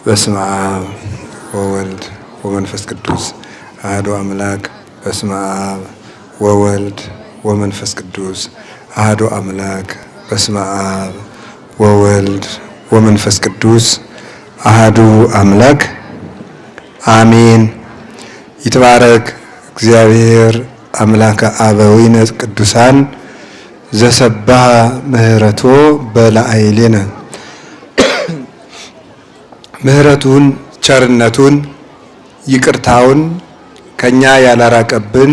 በስመ አብ ወወልድ ወመንፈስ ቅዱስ አሐዱ አምላክ። በስመ አብ ወወልድ ወመንፈስ ቅዱስ አሐዱ አምላክ። በስመ አብ ወወልድ ወመንፈስ ቅዱስ አሐዱ አምላክ አሜን። ይትባረክ እግዚአብሔር አምላከ አበዊነ ቅዱሳን ዘሰባሃ ምህረቶ በላዕሌነ። ምህረቱን ቸርነቱን ይቅርታውን ከኛ ያላራቀብን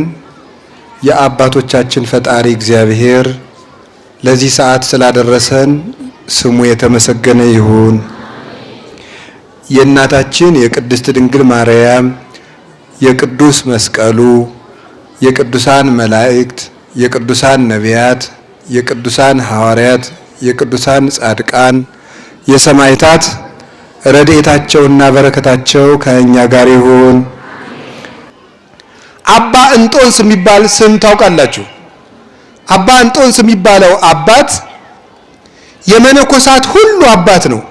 የአባቶቻችን ፈጣሪ እግዚአብሔር ለዚህ ሰዓት ስላደረሰን ስሙ የተመሰገነ ይሁን። የእናታችን የቅድስት ድንግል ማርያም፣ የቅዱስ መስቀሉ፣ የቅዱሳን መላእክት፣ የቅዱሳን ነቢያት፣ የቅዱሳን ሐዋርያት፣ የቅዱሳን ጻድቃን፣ የሰማዕታት ረድኤታቸውና በረከታቸው ከእኛ ጋር ይሁን። አባ እንጦንስ የሚባል ስም ታውቃላችሁ? አባ እንጦንስ የሚባለው አባት የመነኮሳት ሁሉ አባት ነው።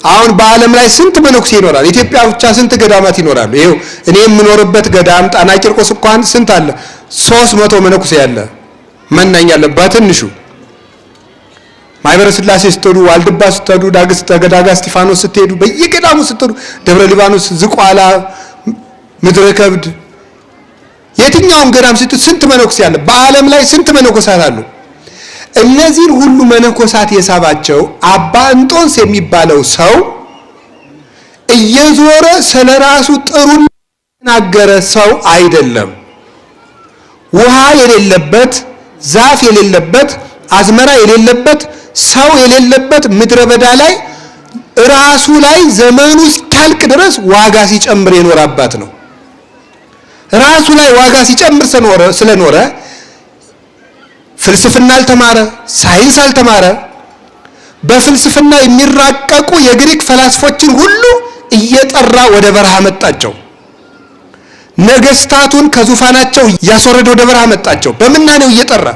አሁን በዓለም ላይ ስንት መነኩሴ ይኖራል? ኢትዮጵያ ብቻ ስንት ገዳማት ይኖራሉ? ይኸው እኔ የምኖርበት ገዳም ጣና ቂርቆስ እንኳን ስንት አለ? 300 መነኩሴ ያለ መናኝ አለ በትንሹ። ማህበረ ስላሴ ስትሄዱ፣ ዋልድባ ስትሄዱ፣ ዳጋ እስጢፋኖስ ስትሄዱ፣ በየገዳሙ ስትሄዱ፣ ደብረ ሊባኖስ፣ ዝቋላ፣ ምድረ ከብድ፣ የትኛውም ገዳም ስትሄዱ ስንት መነኩሴ አለ? በዓለም ላይ ስንት መነኮሳት አሉ? እነዚህን ሁሉ መነኮሳት የሳባቸው አባ እንጦንስ የሚባለው ሰው እየዞረ ስለ ራሱ ጥሩ የተናገረ ሰው አይደለም። ውሃ የሌለበት፣ ዛፍ የሌለበት፣ አዝመራ የሌለበት፣ ሰው የሌለበት ምድረ በዳ ላይ ራሱ ላይ ዘመኑ እስኪያልቅ ድረስ ዋጋ ሲጨምር የኖረ አባት ነው። ራሱ ላይ ዋጋ ሲጨምር ስለኖረ ፍልስፍና አልተማረ፣ ሳይንስ አልተማረ። በፍልስፍና የሚራቀቁ የግሪክ ፈላስፎችን ሁሉ እየጠራ ወደ በረሃ መጣቸው። ነገስታቱን ከዙፋናቸው እያስወረደ ወደ በረሃ መጣቸው። በምናኔው እየጠራ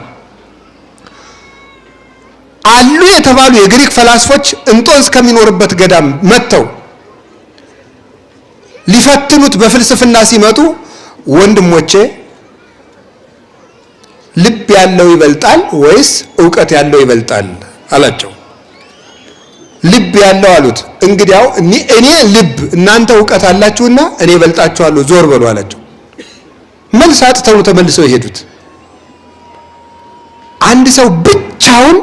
አሉ የተባሉ የግሪክ ፈላስፎች እንጦንስ ከሚኖርበት ገዳም መጥተው ሊፈትኑት በፍልስፍና ሲመጡ፣ ወንድሞቼ፣ ልብ ያለው ይበልጣል ወይስ እውቀት ያለው ይበልጣል አላቸው። ልብ ያለው አሉት። እንግዲያው እኔ ልብ፣ እናንተ እውቀት አላችሁና እኔ እበልጣችኋለሁ፣ ዞር በሉ አላቸው። መልስ አጥተው ተመልሰው የሄዱት። አንድ ሰው ብቻውን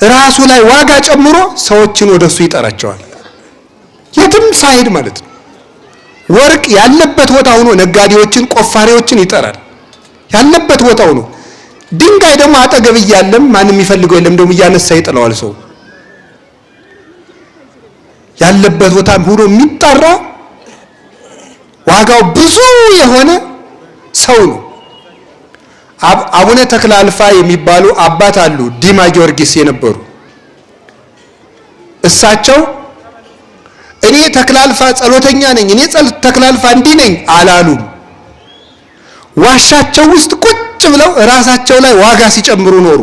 ራሱ ላይ ዋጋ ጨምሮ ሰዎችን ወደሱ ይጠራቸዋል። የትም ሳይሄድ ማለት ነው። ወርቅ ያለበት ቦታ ሆኖ ነጋዴዎችን፣ ቆፋሪዎችን ይጠራል። ያለበት ቦታ ሆኖ። ድንጋይ ደግሞ አጠገብ እያለም ማንም የሚፈልገው የለም፣ እንደውም እያነሳ ይጥለዋል። ሰው ያለበት ቦታ ሆኖ የሚጠራ ዋጋው ብዙ የሆነ ሰው ነው። አቡነ ተክለ አልፋ የሚባሉ አባት አሉ፣ ዲማ ጊዮርጊስ የነበሩ። እሳቸው እኔ ተክለ አልፋ ጸሎተኛ ነኝ፣ እኔ ተክለ አልፋ እንዲህ ነኝ አላሉም። ዋሻቸው ውስጥ ቁጭ ብለው ራሳቸው ላይ ዋጋ ሲጨምሩ ኖሩ።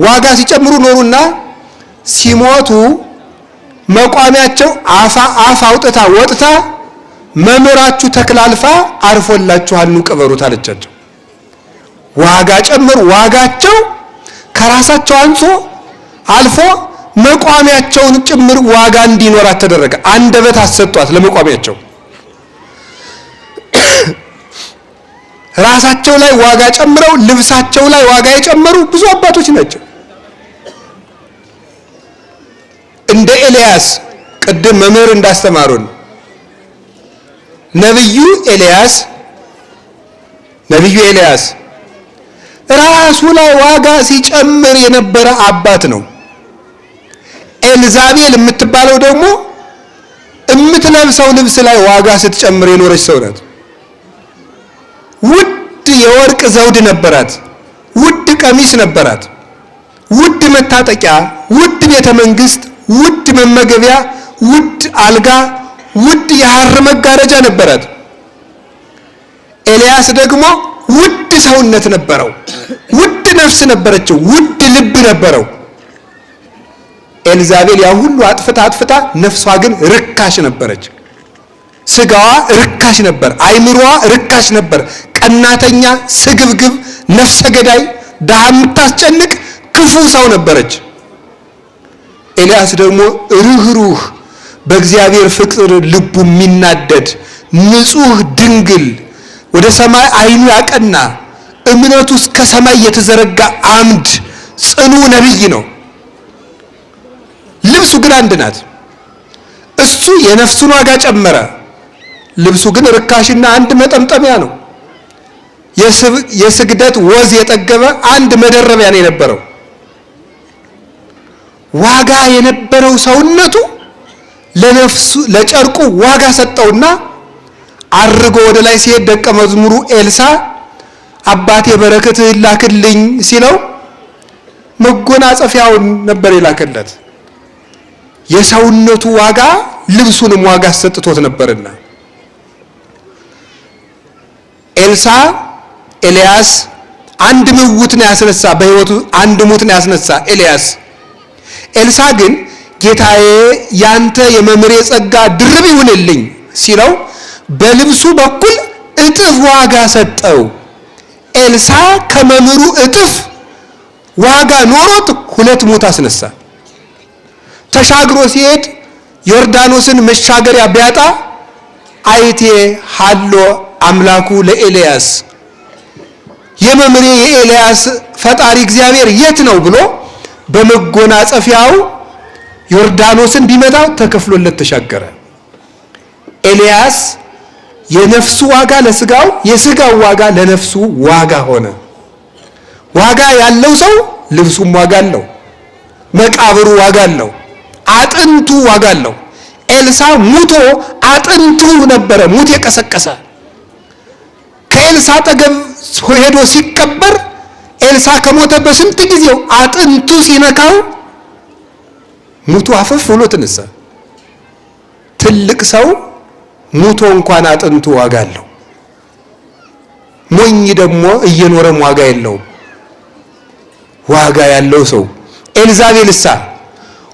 ዋጋ ሲጨምሩ ኖሩና ሲሞቱ መቋሚያቸው አፍ አውጥታ ወጥታ መምህራችሁ ተክለ አልፋ አርፎላችኋል፣ ኑ ቅበሩት አለቻቸው። ዋጋ ጨምሩ። ዋጋቸው ከራሳቸው አንሶ አልፎ መቋሚያቸውን ጭምር ዋጋ እንዲኖራት ተደረገ። አንደበት አሰጧት ለመቋሚያቸው። ራሳቸው ላይ ዋጋ ጨምረው ልብሳቸው ላይ ዋጋ የጨመሩ ብዙ አባቶች ናቸው። እንደ ኤልያስ ቅድም መምህር እንዳስተማሩን ነብዩ ኤልያስ፣ ነብዩ ኤልያስ ራሱ ላይ ዋጋ ሲጨምር የነበረ አባት ነው። ኤልዛቤል የምትባለው ደግሞ የምትለብሰው ልብስ ላይ ዋጋ ስትጨምር የኖረች ሰው ናት። ውድ የወርቅ ዘውድ ነበራት፣ ውድ ቀሚስ ነበራት፣ ውድ መታጠቂያ፣ ውድ ቤተ መንግስት፣ ውድ መመገቢያ፣ ውድ አልጋ፣ ውድ የሐር መጋረጃ ነበራት። ኤልያስ ደግሞ ውድ ሰውነት ነበረው፣ ውድ ነፍስ ነበረችው፣ ውድ ልብ ነበረው። ኤልዛቤል ያ ሁሉ አጥፍታ አጥፍታ ነፍሷ ግን ርካሽ ነበረች። ስጋዋ ርካሽ ነበር። አይምሮዋ ርካሽ ነበር። ቀናተኛ፣ ስግብግብ፣ ነፍሰ ገዳይ፣ ድሃ የምታስጨንቅ ክፉ ሰው ነበረች። ኤልያስ ደግሞ ርህሩህ፣ በእግዚአብሔር ፍቅር ልቡ የሚናደድ ንጹሕ ድንግል፣ ወደ ሰማይ አይኑ ያቀና እምነቱ እስከ ሰማይ የተዘረጋ አምድ ጽኑ ነቢይ ነው። ልብሱ ግን አንድ ናት። እሱ የነፍሱን ዋጋ ጨመረ። ልብሱ ግን ርካሽና አንድ መጠምጠሚያ ነው። የስግደት ወዝ የጠገበ አንድ መደረቢያ ነው የነበረው። ዋጋ የነበረው ሰውነቱ ለነፍሱ ለጨርቁ ዋጋ ሰጠውና አርጎ ወደ ላይ ሲሄድ ደቀ መዝሙሩ ኤልሳ አባቴ በረከትህን ላክልኝ ሲለው መጎናጸፊያውን ነበር የላከለት። የሰውነቱ ዋጋ ልብሱንም ዋጋ ሰጥቶት ነበርና ኤልሳ ኤልያስ አንድ ምውት ነው ያስነሳ፣ በሕይወቱ አንድ ሙት ነው ያስነሳ ኤልያስ። ኤልሳ ግን ጌታዬ ያንተ የመምሬ ጸጋ ድርብ ይሁንልኝ ሲለው በልብሱ በኩል እጥፍ ዋጋ ሰጠው። ኤልሳ ከመምህሩ እጥፍ ዋጋ ኖሮት ሁለት ሙት አስነሳ። ተሻግሮ ሲሄድ ዮርዳኖስን መሻገሪያ ቢያጣ አይቴ ሀሎ አምላኩ ለኤልያስ የመምሬ የኤልያስ ፈጣሪ እግዚአብሔር የት ነው ብሎ በመጎናጸፊያው ዮርዳኖስን ቢመታው ተከፍሎለት ተሻገረ። ኤልያስ የነፍሱ ዋጋ ለስጋው፣ የስጋው ዋጋ ለነፍሱ ዋጋ ሆነ። ዋጋ ያለው ሰው ልብሱም ዋጋ አለው፣ መቃብሩ ዋጋ አለው፣ አጥንቱ ዋጋ አለው። ኤልሳ ሙቶ አጥንቱ ነበረ ሙት የቀሰቀሰ። ከኤልሳ አጠገብ ሄዶ ሲቀበር ኤልሳ ከሞተ በስንት ጊዜው አጥንቱ ሲነካው ሙቱ አፈፍ ብሎ ተነሳ። ትልቅ ሰው ሙቶ እንኳን አጥንቱ ዋጋ አለው። ሞኝ ደግሞ እየኖረም ዋጋ የለውም። ዋጋ ያለው ሰው ኤልዛቤልሳ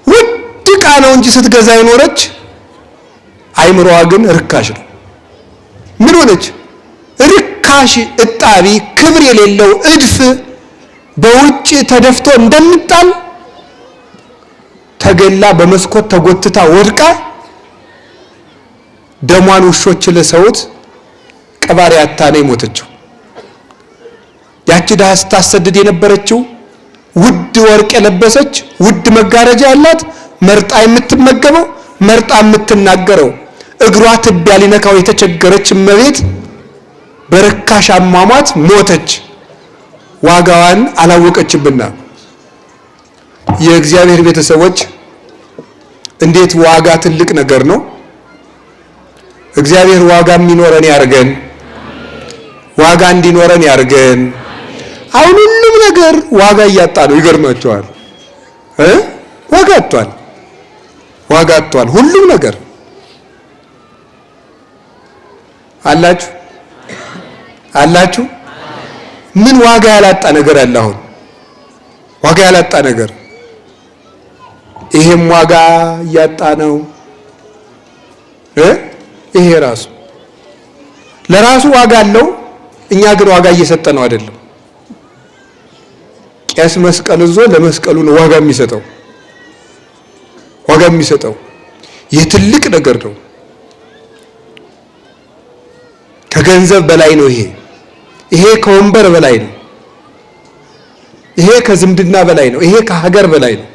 ውድ ዕቃ ነው እንጂ ስትገዛ የኖረች አይምሮዋ ግን ርካሽ ነው። ምን ሆነች? ርካሽ እጣቢ፣ ክብር የሌለው እድፍ በውጭ ተደፍቶ እንደሚጣል ተገላ በመስኮት ተጎትታ ወድቃ ደሟን ውሾች ልሰውት ቀባሪ አታ ነው የሞተችው። ያቺ ድሃ ስታሰድድ የነበረችው ውድ ወርቅ የለበሰች ውድ መጋረጃ ያላት መርጣ የምትመገበው መርጣ የምትናገረው እግሯ ትቢያ ሊነካው የተቸገረች እመቤት በርካሽ አሟሟት ሞተች። ዋጋዋን አላወቀችብና። የእግዚአብሔር ቤተሰቦች እንዴት ዋጋ ትልቅ ነገር ነው። እግዚአብሔር ዋጋ የሚኖረን ያርገን። ዋጋ እንዲኖረን ያርገን። አሁን ሁሉም ነገር ዋጋ እያጣ ነው። ይገርማቸዋል እ ዋጋ አጥቷል። ዋጋ አጥቷል ሁሉም ነገር አላችሁ አላችሁ። ምን ዋጋ ያላጣ ነገር አለ? አሁን ዋጋ ያላጣ ነገር ይሄም ዋጋ እያጣ ነው እ ይሄ ራሱ ለራሱ ዋጋ አለው። እኛ ግን ዋጋ እየሰጠ ነው አይደለም። ቄስ መስቀል ይዞ ለመስቀሉ ነው ዋጋ የሚሰጠው ዋጋ የሚሰጠው ይህ ትልቅ ነገር ነው። ከገንዘብ በላይ ነው። ይሄ ከወንበር በላይ ነው። ይሄ ከዝምድና በላይ ነው። ይሄ ከሀገር በላይ ነው።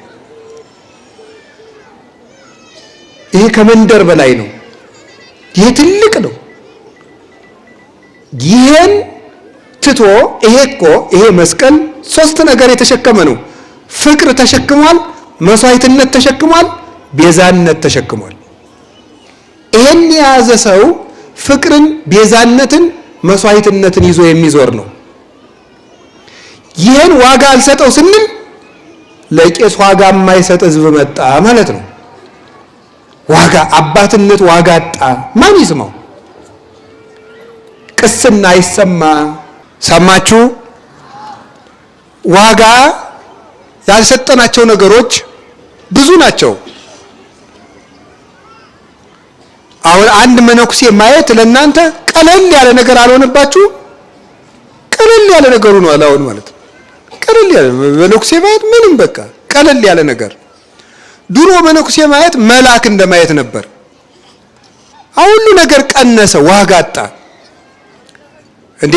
ይሄ ከመንደር በላይ ነው። ይሄ ትልቅ ነው። ይሄን ትቶ ይሄ እኮ ይሄ መስቀል ሶስት ነገር የተሸከመ ነው። ፍቅር ተሸክሟል፣ መስዋዕትነት ተሸክሟል፣ ቤዛነት ተሸክሟል። ይሄን የያዘ ሰው ፍቅርን፣ ቤዛነትን፣ መስዋዕትነትን ይዞ የሚዞር ነው። ይሄን ዋጋ አልሰጠው ስንል ለቄስ ዋጋ የማይሰጥ ሕዝብ መጣ ማለት ነው። ዋጋ አባትነት ዋጋ አጣ። ማን ይስማው? ቅስና ይሰማ። ሰማችሁ? ዋጋ ያልሰጠናቸው ነገሮች ብዙ ናቸው። አሁን አንድ መነኩሴ ማየት ለእናንተ ቀለል ያለ ነገር አልሆነባችሁ? ቀለል ያለ ነገሩ ነው አሁን ማለት ቀለል ያለ መነኩሴ ማየት ምንም በቃ ቀለል ያለ ነገር። ድሮ መነኩሴ ማየት መልአክ እንደማየት ነበር። አሁን ሁሉ ነገር ቀነሰ፣ ዋጋ አጣ። እንዴ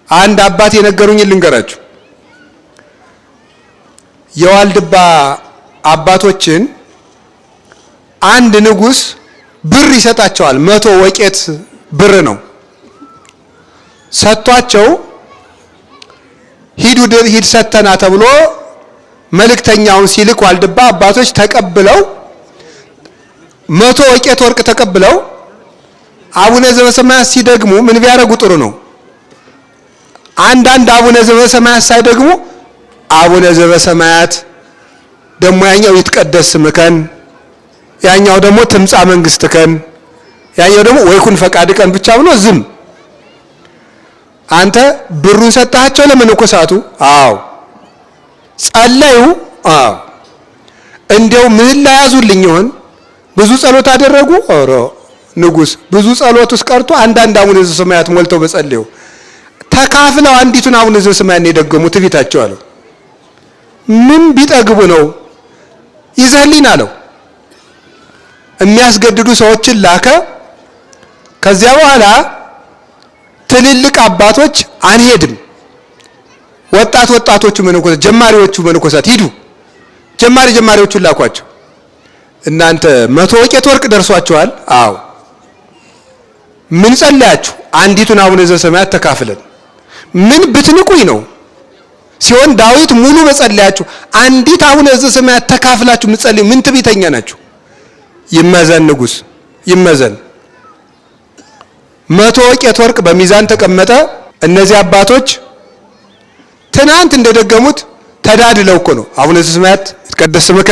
አንድ አባት የነገሩኝ ልንገራችሁ። የዋልድባ አባቶችን አንድ ንጉስ ብር ይሰጣቸዋል። 100 ወቄት ብር ነው ሰጥቷቸው፣ ሂዱ ሂድ ሰተና ተብሎ መልእክተኛውን ሲልክ ዋልድባ አባቶች ተቀብለው 100 ወቄት ወርቅ ተቀብለው አቡነ ዘበሰማያት ሲደግሙ ምን ቢያደርጉ ጥሩ ነው? አንዳንድ አቡነ ዘበሰማያት ሳይደግሙ አቡነ ዘበሰማያት ደግሞ ያኛው ይትቀደስ ስምከን፣ ያኛው ደግሞ ትምጻ መንግስትከን፣ ያኛው ደግሞ ወይኩን ፈቃድከን ብቻ ብሎ ዝም። አንተ ብሩን ሰጣቸው ለመነኮሳቱ? አዎ። ጸለዩ? አዎ። እንደው ምህላ ያዙልኝ ይሆን? ብዙ ጸሎት አደረጉ? ኧረ ንጉስ ብዙ ጸሎት ውስጥ ቀርቶ አንዳንድ አቡነ ዘበሰማያት ሞልተው በጸለዩ ተካፍለው አንዲቱን አቡነ ዘበሰማያት ነው የደገሙ። ትዕቢታቸው አለው። ምን ቢጠግቡ ነው ይዘህልኝ አለው። የሚያስገድዱ ሰዎችን ላከ። ከዚያ በኋላ ትልልቅ አባቶች አንሄድም፣ ወጣት ወጣቶቹ መነኮሳት ጀማሪዎቹ መነኮሳት ሂዱ፣ ጀማሪ ጀማሪዎቹን ላኳቸው። እናንተ 100 ወቄት ወርቅ ደርሷችኋል? አዎ። ምን ጸለያችሁ? አንዲቱን አቡነ ዘበሰማያት ተካፍለን። ምን ብትንቁኝ ነው ሲሆን ዳዊት ሙሉ በጸለያችሁ አንዲት አቡነ ዘበሰማያት ተካፍላችሁ ምጸልዩ ምን ትዕቢተኛ ናችሁ? ይመዘን ንጉስ ይመዘን። 100 ወቄት ወርቅ በሚዛን ተቀመጠ። እነዚህ አባቶች ትናንት እንደደገሙት ተዳድለው እኮ ነው። አቡነ ዘበሰማያት ይትቀደስ ስምከ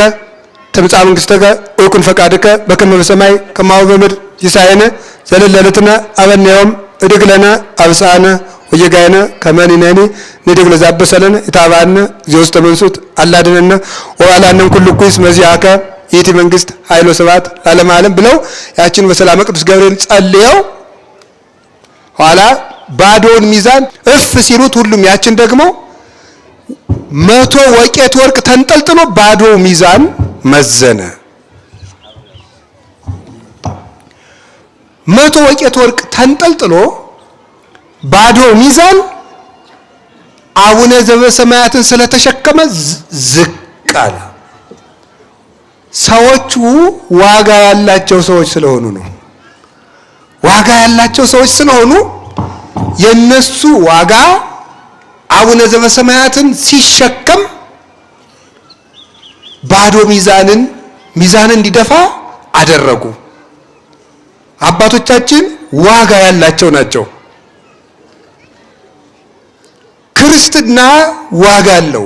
ትምጻእ መንግሥትከ ወይኩን ፈቃድከ በከመ በሰማይ ከማሁ በምድር ሲሳየነ ዘለለዕለትነ ሀበነ ዮም ኅድግ ለነ አበሳነ ወጌጋየነ ከመ ንሕነኒ ንኅድግ ለዘአበሰለነ ኢታብአነ እግዚኦ ውስተ መንሱት አላ አድኅነነ ወባልሐነ እምኩሉ እኩይ እስመ ዚአከ ይእቲ መንግሥት ኃይል ወስብሐት ለዓለመ ዓለም ብለው ያችን በሰላመ ቅዱስ ገብርኤል ጸልየው ኋላ ባዶውን ሚዛን እፍ ሲሉት ሁሉም ያችን ደግሞ 100 ወቄት ወርቅ ተንጠልጥሎ ባዶ ሚዛን መዘነ። 100 ወቄት ወርቅ ተንጠልጥሎ ባዶ ሚዛን አቡነ ዘበሰማያትን ስለተሸከመ ዝቅ አለ። ሰዎቹ ዋጋ ያላቸው ሰዎች ስለሆኑ ነው። ዋጋ ያላቸው ሰዎች ስለሆኑ የነሱ ዋጋ አቡነ ዘበሰማያትን ሲሸከም ባዶ ሚዛንን ሚዛን እንዲደፋ አደረጉ። አባቶቻችን ዋጋ ያላቸው ናቸው። ክርስትና ዋጋ አለው፣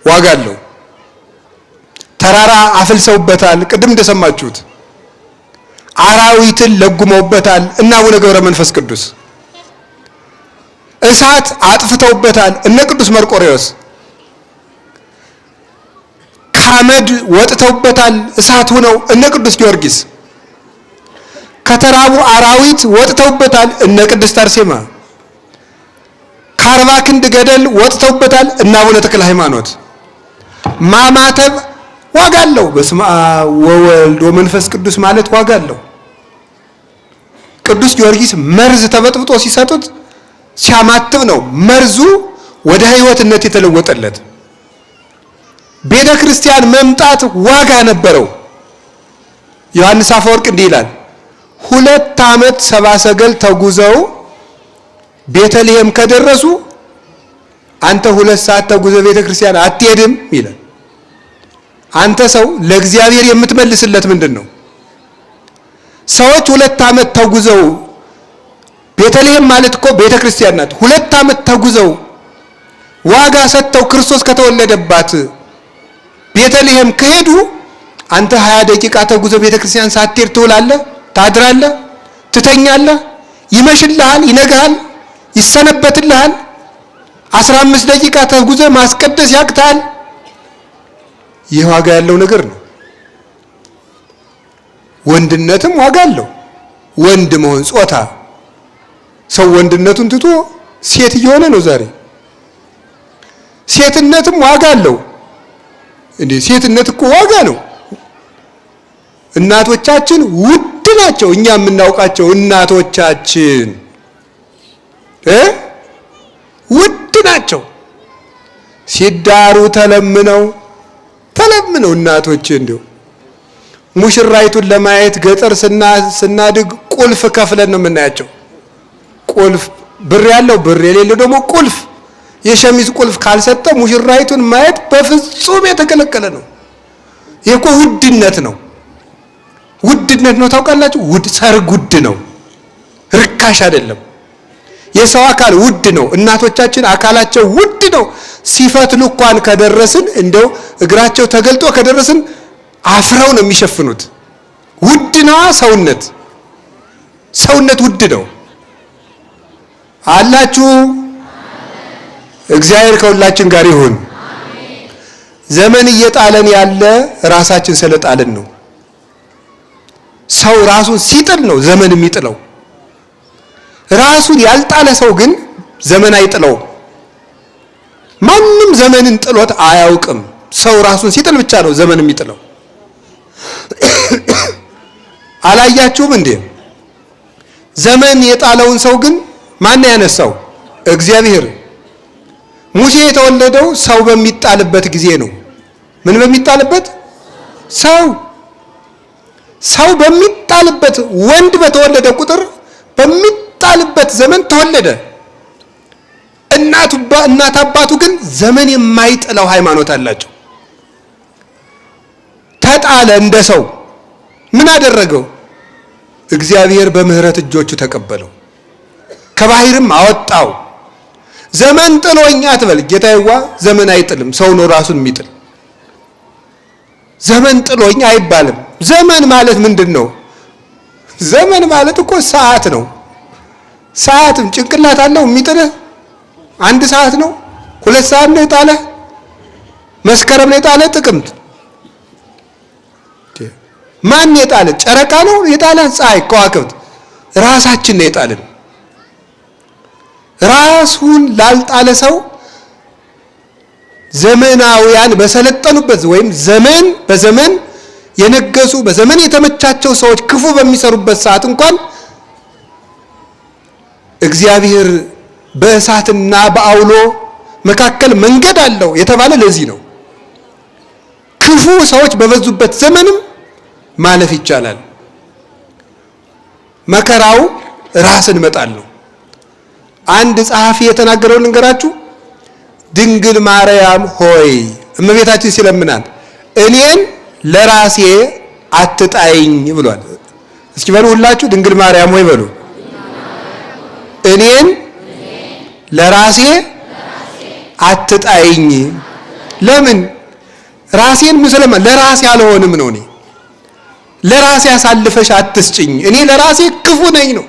ዋጋ አለው። ተራራ አፍልሰውበታል። ቅድም እንደሰማችሁት አራዊትን ለጉመውበታል እና አቡነ ገብረ መንፈስ ቅዱስ እሳት አጥፍተውበታል እነ ቅዱስ መርቆሬዎስ ከአመድ ወጥተውበታል እሳት ሆነው እነ ቅዱስ ጊዮርጊስ ከተራቡ አራዊት ወጥተውበታል እነ ቅድስት አርሴማ ከ40 ክንድ ገደል ወጥተውበታል እነ አቡነ ተክለ ሃይማኖት። ማማተብ ዋጋ አለው። በስመ አብ ወወልድ ወመንፈስ ቅዱስ ማለት ዋጋ አለው። ቅዱስ ጊዮርጊስ መርዝ ተበጥብጦ ሲሰጡት ሲያማትብ ነው መርዙ ወደ ሕይወትነት የተለወጠለት። ቤተ ክርስቲያን መምጣት ዋጋ ነበረው። ዮሐንስ አፈወርቅ እንዲህ ይላል፣ 2 ዓመት ሰብአ ሰገል ተጉዘው ቤተልሔም ከደረሱ አንተ 2 ሰዓት ተጉዘህ ቤተ ክርስቲያን አትሄድም ይላል። አንተ ሰው ለእግዚአብሔር የምትመልስለት ምንድን ነው? ሰዎች 2 ዓመት ተጉዘው ቤተልሔም ማለት እኮ ቤተ ክርስቲያን ናት። 2 ዓመት ተጉዘው ዋጋ ሰጥተው ክርስቶስ ከተወለደባት ቤተልሔም ከሄዱ አንተ 20 ደቂቃ ተጉዘህ ቤተ ክርስቲያን ሳትሄድ ትውላለህ፣ ታድራለህ፣ ትተኛለህ፣ ይመሽልሃል፣ ይነጋል፣ ይሰነበትልሃል። 15 ደቂቃ ተጉዘ ማስቀደስ ያቅታል። ይህ ዋጋ ያለው ነገር ነው። ወንድነትም ዋጋ አለው። ወንድ መሆን ጾታ፣ ሰው ወንድነቱን ትቶ ሴት እየሆነ ነው ዛሬ። ሴትነትም ዋጋ አለው። እንዴ ሴትነት እኮ ዋጋ ነው። እናቶቻችን ውድ ናቸው። እኛ የምናውቃቸው እናቶቻችን ውድ ናቸው። ሲዳሩ ተለምነው ተለምነው እናቶች እንዲሁ ሙሽራይቱን ለማየት ገጠር ስናድግ ቁልፍ ከፍለን ነው የምናያቸው። ቁልፍ ብር ያለው ብር የሌለው ደግሞ ቁልፍ የሸሚዝ ቁልፍ ካልሰጠ ሙሽራይቱን ማየት በፍጹም የተከለከለ ነው። ይህ እኮ ውድነት ነው። ውድነት ነው ታውቃላችሁ። ውድ ሰርግ ውድ ነው፣ ርካሽ አይደለም። የሰው አካል ውድ ነው። እናቶቻችን አካላቸው ውድ ነው። ሲፈትሉ እንኳን ከደረስን እንደው እግራቸው ተገልጦ ከደረስን አፍረው ነው የሚሸፍኑት። ውድ ነዋ ሰውነት። ሰውነት ውድ ነው አላችሁ። እግዚአብሔር ከሁላችን ጋር ይሁን። ዘመን እየጣለን ያለ ራሳችን ስለጣልን ነው። ሰው ራሱን ሲጥል ነው ዘመን የሚጥለው። ራሱን ያልጣለ ሰው ግን ዘመን አይጥለውም። ማንም ዘመንን ጥሎት አያውቅም። ሰው ራሱን ሲጥል ብቻ ነው ዘመን የሚጥለው። አላያችሁም እንዴ? ዘመን የጣለውን ሰው ግን ማን ያነሳው? እግዚአብሔር። ሙሴ የተወለደው ሰው በሚጣልበት ጊዜ ነው። ምን በሚጣልበት? ሰው ሰው በሚጣልበት፣ ወንድ በተወለደ ቁጥር በሚጣልበት ዘመን ተወለደ። እናት አባቱ ግን ዘመን የማይጥለው ሃይማኖት አላቸው። ተጣለ እንደ ሰው። ምን አደረገው? እግዚአብሔር በምሕረት እጆቹ ተቀበለው፣ ከባህርም አወጣው። ዘመን ጥሎኝ አትበል ጌታዬዋ። ዘመን አይጥልም፣ ሰው ነው ራሱን የሚጥል። ዘመን ጥሎኝ አይባልም። ዘመን ማለት ምንድን ነው? ዘመን ማለት እኮ ሰዓት ነው። ሰዓትም ጭንቅላት አለው የሚጥልህ? አንድ ሰዓት ነው፣ 2 ሰዓት ነው የጣለህ? መስከረም ነው የጣለህ? ጥቅምት ማን የጣለ? ጨረቃ ነው የጣለ? ፀሐይ፣ ከዋክብት፣ ራሳችን ነው የጣልን። ራሱን ላልጣለ ሰው ዘመናውያን በሰለጠኑበት ወይም ዘመን በዘመን የነገሱ በዘመን የተመቻቸው ሰዎች ክፉ በሚሰሩበት ሰዓት እንኳን እግዚአብሔር በእሳትና በአውሎ መካከል መንገድ አለው የተባለ ለዚህ ነው። ክፉ ሰዎች በበዙበት ዘመንም ማለፍ ይቻላል። መከራው ራስን መጣል ነው። አንድ ጸሐፊ የተናገረውን ልንገራችሁ። ድንግል ማርያም ሆይ እመቤታችን ሲለምናት እኔን ለራሴ አትጣይኝ ብሏል። እስኪ በሉ ሁላችሁ ድንግል ማርያም ሆይ በሉ። እኔን ለራሴ አትጣይኝ። ለምን ራሴን ምስለማ ለራሴ አልሆንም ነው። እኔ ለራሴ አሳልፈሽ አትስጭኝ፣ እኔ ለራሴ ክፉ ነኝ ነው።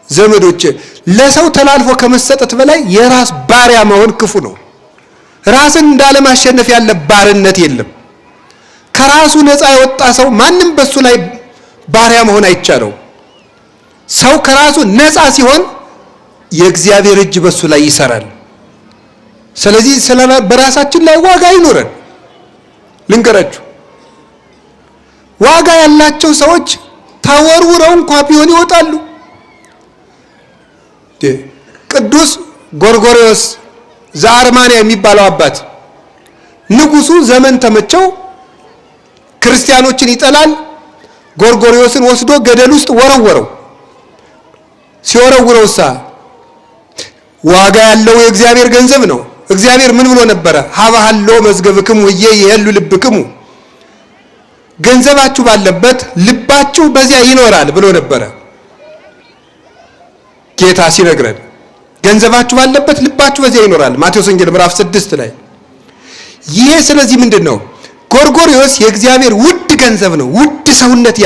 ዘመዶቼ ለሰው ተላልፎ ከመሰጠት በላይ የራስ ባሪያ መሆን ክፉ ነው። ራስን እንዳለማሸነፍ ያለ ባርነት የለም። ከራሱ ነፃ የወጣ ሰው ማንም በሱ ላይ ባሪያ መሆን አይቻለው። ሰው ከራሱ ነፃ ሲሆን የእግዚአብሔር እጅ በሱ ላይ ይሰራል። ስለዚህ በራሳችን ላይ ዋጋ ይኖረን። ልንገራችሁ፣ ዋጋ ያላቸው ሰዎች ተወርውረው እንኳ ቢሆን ይወጣሉ። ቅዱስ ጎርጎርዮስ ዘአርማንያ የሚባለው አባት ንጉሱ ዘመን ተመቸው፣ ክርስቲያኖችን ይጠላል። ጎርጎርዮስን ወስዶ ገደል ውስጥ ወረወረው። ሲወረውረውሳ ዋጋ ያለው የእግዚአብሔር ገንዘብ ነው። እግዚአብሔር ምን ብሎ ነበረ? ሀበሃሎ መዝገብክሙ እየ ይሄሉ ልብክሙ፣ ገንዘባችሁ ባለበት ልባችሁ በዚያ ይኖራል ብሎ ነበረ ጌታ ሲነግረን። ገንዘባችሁ ባለበት ልባችሁ በዚያ ይኖራል፣ ማቴዎስ ወንጌል ምዕራፍ 6 ላይ። ይሄ ስለዚህ ምንድን ነው? ጎርጎርዮስ የእግዚአብሔር ውድ ገንዘብ ነው። ውድ ሰውነት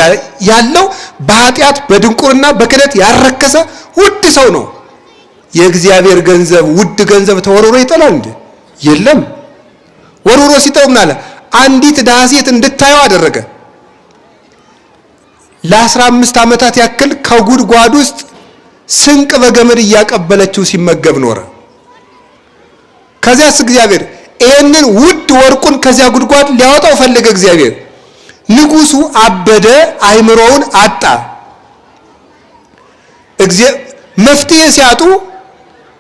ያለው በኃጢአት በድንቁርና በክህደት ያረከሰ ውድ ሰው ነው። የእግዚአብሔር ገንዘብ ውድ ገንዘብ ተወርውሮ ይጠላል እንዴ? የለም። ወርውሮ ሲጠው ምን አለ? አንዲት ድሃ ሴት እንድታየው አደረገ። ለ15 ዓመታት ያክል ከጉድጓድ ውስጥ ስንቅ በገመድ እያቀበለችው ሲመገብ ኖረ። ከዚያስ እግዚአብሔር ይህንን ውድ ወርቁን ከዚያ ጉድጓድ ሊያወጣው ፈለገ። እግዚአብሔር ንጉሱ አበደ፣ አይምሮውን አጣ። መፍትሄ ሲያጡ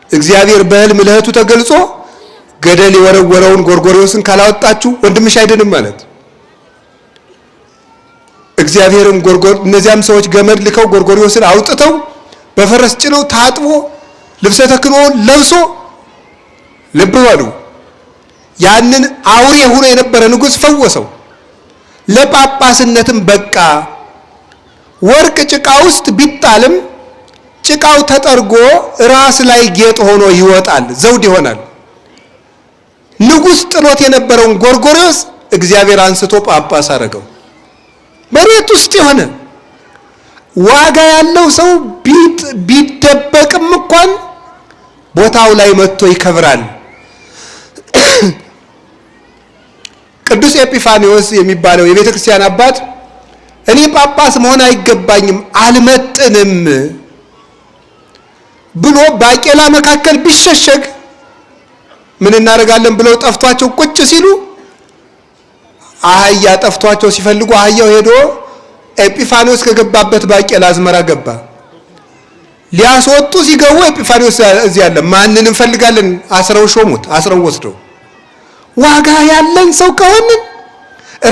እግዚአብሔር በሕልም ለእህቱ ተገልጾ ገደል የወረወረውን ጎርጎርዮስን ካላወጣችሁ ወንድምሽ አይድንም ማለት። እግዚአብሔርም እነዚያም ሰዎች ገመድ ልከው ጎርጎርዮስን አውጥተው በፈረስ ጭነው ታጥቦ ልብሰ ተክህኖውን ለብሶ፣ ልብ በሉ፣ ያንን አውሬ ሆኖ የነበረ ንጉሥ ፈወሰው። ለጳጳስነትም በቃ። ወርቅ ጭቃ ውስጥ ቢጣልም ጭቃው ተጠርጎ ራስ ላይ ጌጥ ሆኖ ይወጣል፣ ዘውድ ይሆናል። ንጉሥ ጥሎት የነበረውን ጎርጎርዮስ እግዚአብሔር አንስቶ ጳጳስ አደረገው። መሬት ውስጥ የሆነ ዋጋ ያለው ሰው ቢደበቅም እንኳን ቦታው ላይ መጥቶ ይከብራል። ቅዱስ ኤጲፋኒዎስ የሚባለው የቤተ ክርስቲያን አባት እኔ ጳጳስ መሆን አይገባኝም፣ አልመጥንም ብሎ ባቄላ መካከል ቢሸሸግ ምን እናደርጋለን ብለው ጠፍቷቸው ቁጭ ሲሉ፣ አህያ ጠፍቷቸው ሲፈልጉ አህያው ሄዶ ኤጲፋኒዎስ ከገባበት ባቄላ አዝመራ ገባ። ሊያስወጡ ሲገቡ ኤጲፋኒዎስ እዚህ አለ። ማንን እንፈልጋለን? አስረው ሾሙት። አስረው ወስደው። ዋጋ ያለን ሰው ከሆንን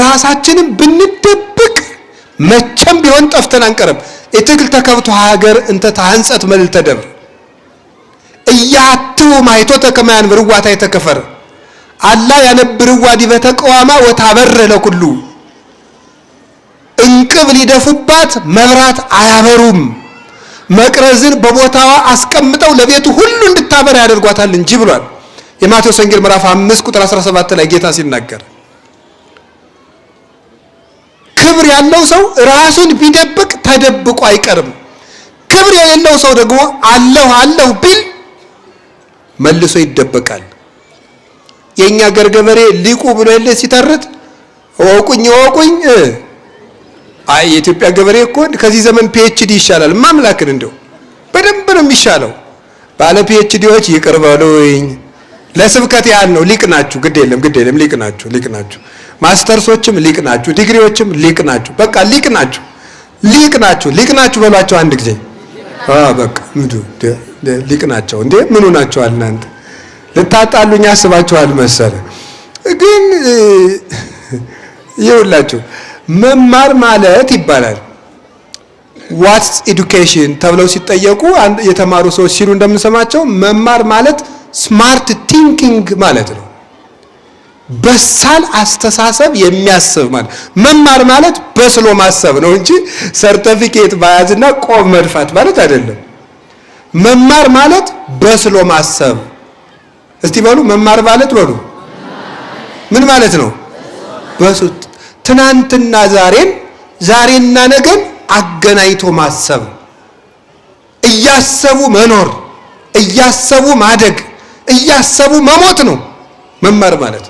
ራሳችንን ብንደብቅ መቼም ቢሆን ጠፍተን አንቀርም። ኢትክል ተከብቶ ሀገር እንተ ታንጸት መልዕልተ ደብር እያትው ማይቶተ ከመ ያንብርዋ ታሕተ ከፈር አላ ያነብርዋ ዲበ ተቃዋማ ወታበርህ ለኩሉ። እንቅብ ሊደፉባት መብራት አያበሩም፣ መቅረዝን በቦታዋ አስቀምጠው ለቤቱ ሁሉ እንድታበራ ያደርጓታል እንጂ ብሏል። የማቴዎስ ወንጌል ምዕራፍ 5 ቁጥር 17 ላይ ጌታ ሲናገር ክብር ያለው ሰው ራሱን ቢደብቅ ተደብቆ አይቀርም። ክብር የሌለው ሰው ደግሞ አለሁ አለሁ ቢል መልሶ ይደበቃል። የኛ አገር ገበሬ ሊቁ ብሎ የለ ሲተርት እወቁኝ እወቁኝ። አይ የኢትዮጵያ ገበሬ እኮ ከዚህ ዘመን PhD ይሻላል። ማምላክን እንደው በደንብ ነው የሚሻለው። ባለ PhD ዎች ይቅር በሉኝ። ለስብከት ያህል ነው። ሊቅ ናችሁ፣ ግድ የለም ግድ የለም፣ ሊቅ ናችሁ፣ ሊቅ ናችሁ። ማስተርሶችም ሊቅ ናችሁ፣ ዲግሪዎችም ሊቅ ናችሁ። በቃ ሊቅ ናችሁ፣ ሊቅ ናችሁ፣ ሊቅ ናችሁ በሏቸው አንድ ጊዜ። በቃ ምዱ ሊቅ ናቸው እንዴ? ምኑ ናቸዋል? እናንተ ልታጣሉኝ አስባችኋል መሰለ። ግን ይኸውላችሁ መማር ማለት ይባላል፣ what's education ተብለው ሲጠየቁ የተማሩ ሰዎች ሲሉ እንደምንሰማቸው መማር ማለት smart thinking ማለት ነው። በሳል አስተሳሰብ የሚያስብ ማለት። መማር ማለት በስሎ ማሰብ ነው እንጂ ሰርተፊኬት መያዝና ቆብ መድፋት ማለት አይደለም። መማር ማለት በስሎ ማሰብ። እስቲ በሉ፣ መማር ማለት በሉ ምን ማለት ነው? በሱ ትናንትና ዛሬን፣ ዛሬና ነገን አገናኝቶ ማሰብ፣ እያሰቡ መኖር፣ እያሰቡ ማደግ፣ እያሰቡ መሞት ነው መማር ማለት።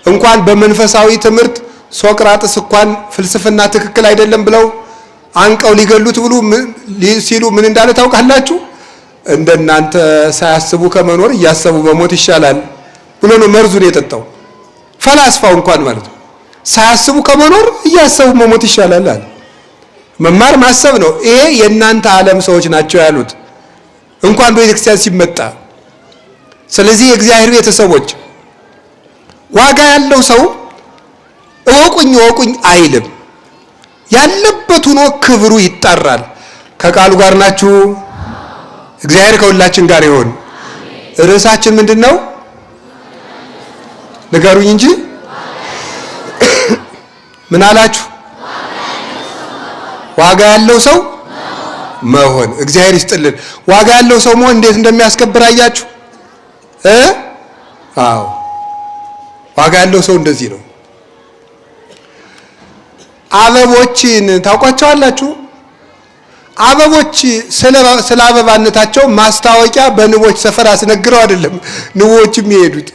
እንኳን በመንፈሳዊ ትምህርት ሶቅራጥስ እንኳን ፍልስፍና ትክክል አይደለም ብለው አንቀው ሊገሉት ብሉ ሲሉ ምን እንዳለ ታውቃላችሁ? እንደናንተ ሳያስቡ ከመኖር እያሰቡ መሞት ይሻላል ብሎ ነው መርዙን የጠጣው። ፈላስፋው እንኳን ማለት ነው። ሳያስቡ ከመኖር እያሰቡ መሞት ይሻላል አለ። መማር ማሰብ ነው። ይሄ የእናንተ ዓለም ሰዎች ናቸው ያሉት እንኳን በቤተክርስቲያን ሲመጣ። ስለዚህ የእግዚአብሔር ቤተሰቦች፣ ዋጋ ያለው ሰው እወቁኝ እወቁኝ አይልም። ያለበት ሆኖ ክብሩ ይጠራል። ከቃሉ ጋር ናችሁ። እግዚአብሔር ከሁላችን ጋር ይሁን። ርዕሳችን ምንድን ነው? ንገሩኝ እንጂ ምን አላችሁ? ዋጋ ያለው ሰው መሆን። እግዚአብሔር ይስጥልን። ዋጋ ያለው ሰው መሆን እንዴት እንደሚያስከብር አያችሁ እ አዎ፣ ዋጋ ያለው ሰው እንደዚህ ነው። አበቦችን ታውቋቸዋላችሁ? አበቦች ስለ አበባነታቸው ማስታወቂያ በንቦች ሰፈር አስነግረው አይደለም ንቦች የሚሄዱት።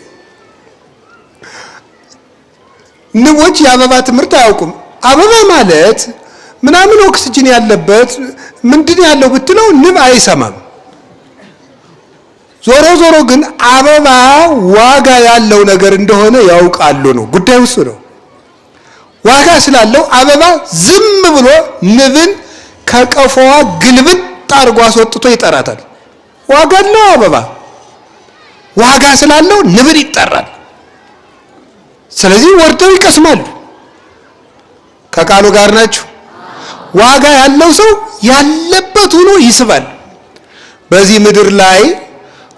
ንቦች የአበባ ትምህርት አያውቁም። አበባ ማለት ምናምን ኦክስጅን ያለበት ምንድን ያለው ብትለው ንብ አይሰማም። ዞሮ ዞሮ ግን አበባ ዋጋ ያለው ነገር እንደሆነ ያውቃሉ ነው ጉዳዩ፣ እሱ ነው። ዋጋ ስላለው አበባ ዝም ብሎ ንብን ከቀፎዋ ግልብጥ አድርጎ አስወጥቶ ይጠራታል። ዋጋ አለው አበባ ዋጋ ስላለው ንብን ይጠራል። ስለዚህ ወርደው ይቀስማሉ። ከቃሉ ጋር ናችሁ። ዋጋ ያለው ሰው ያለበት ሆኖ ይስባል። በዚህ ምድር ላይ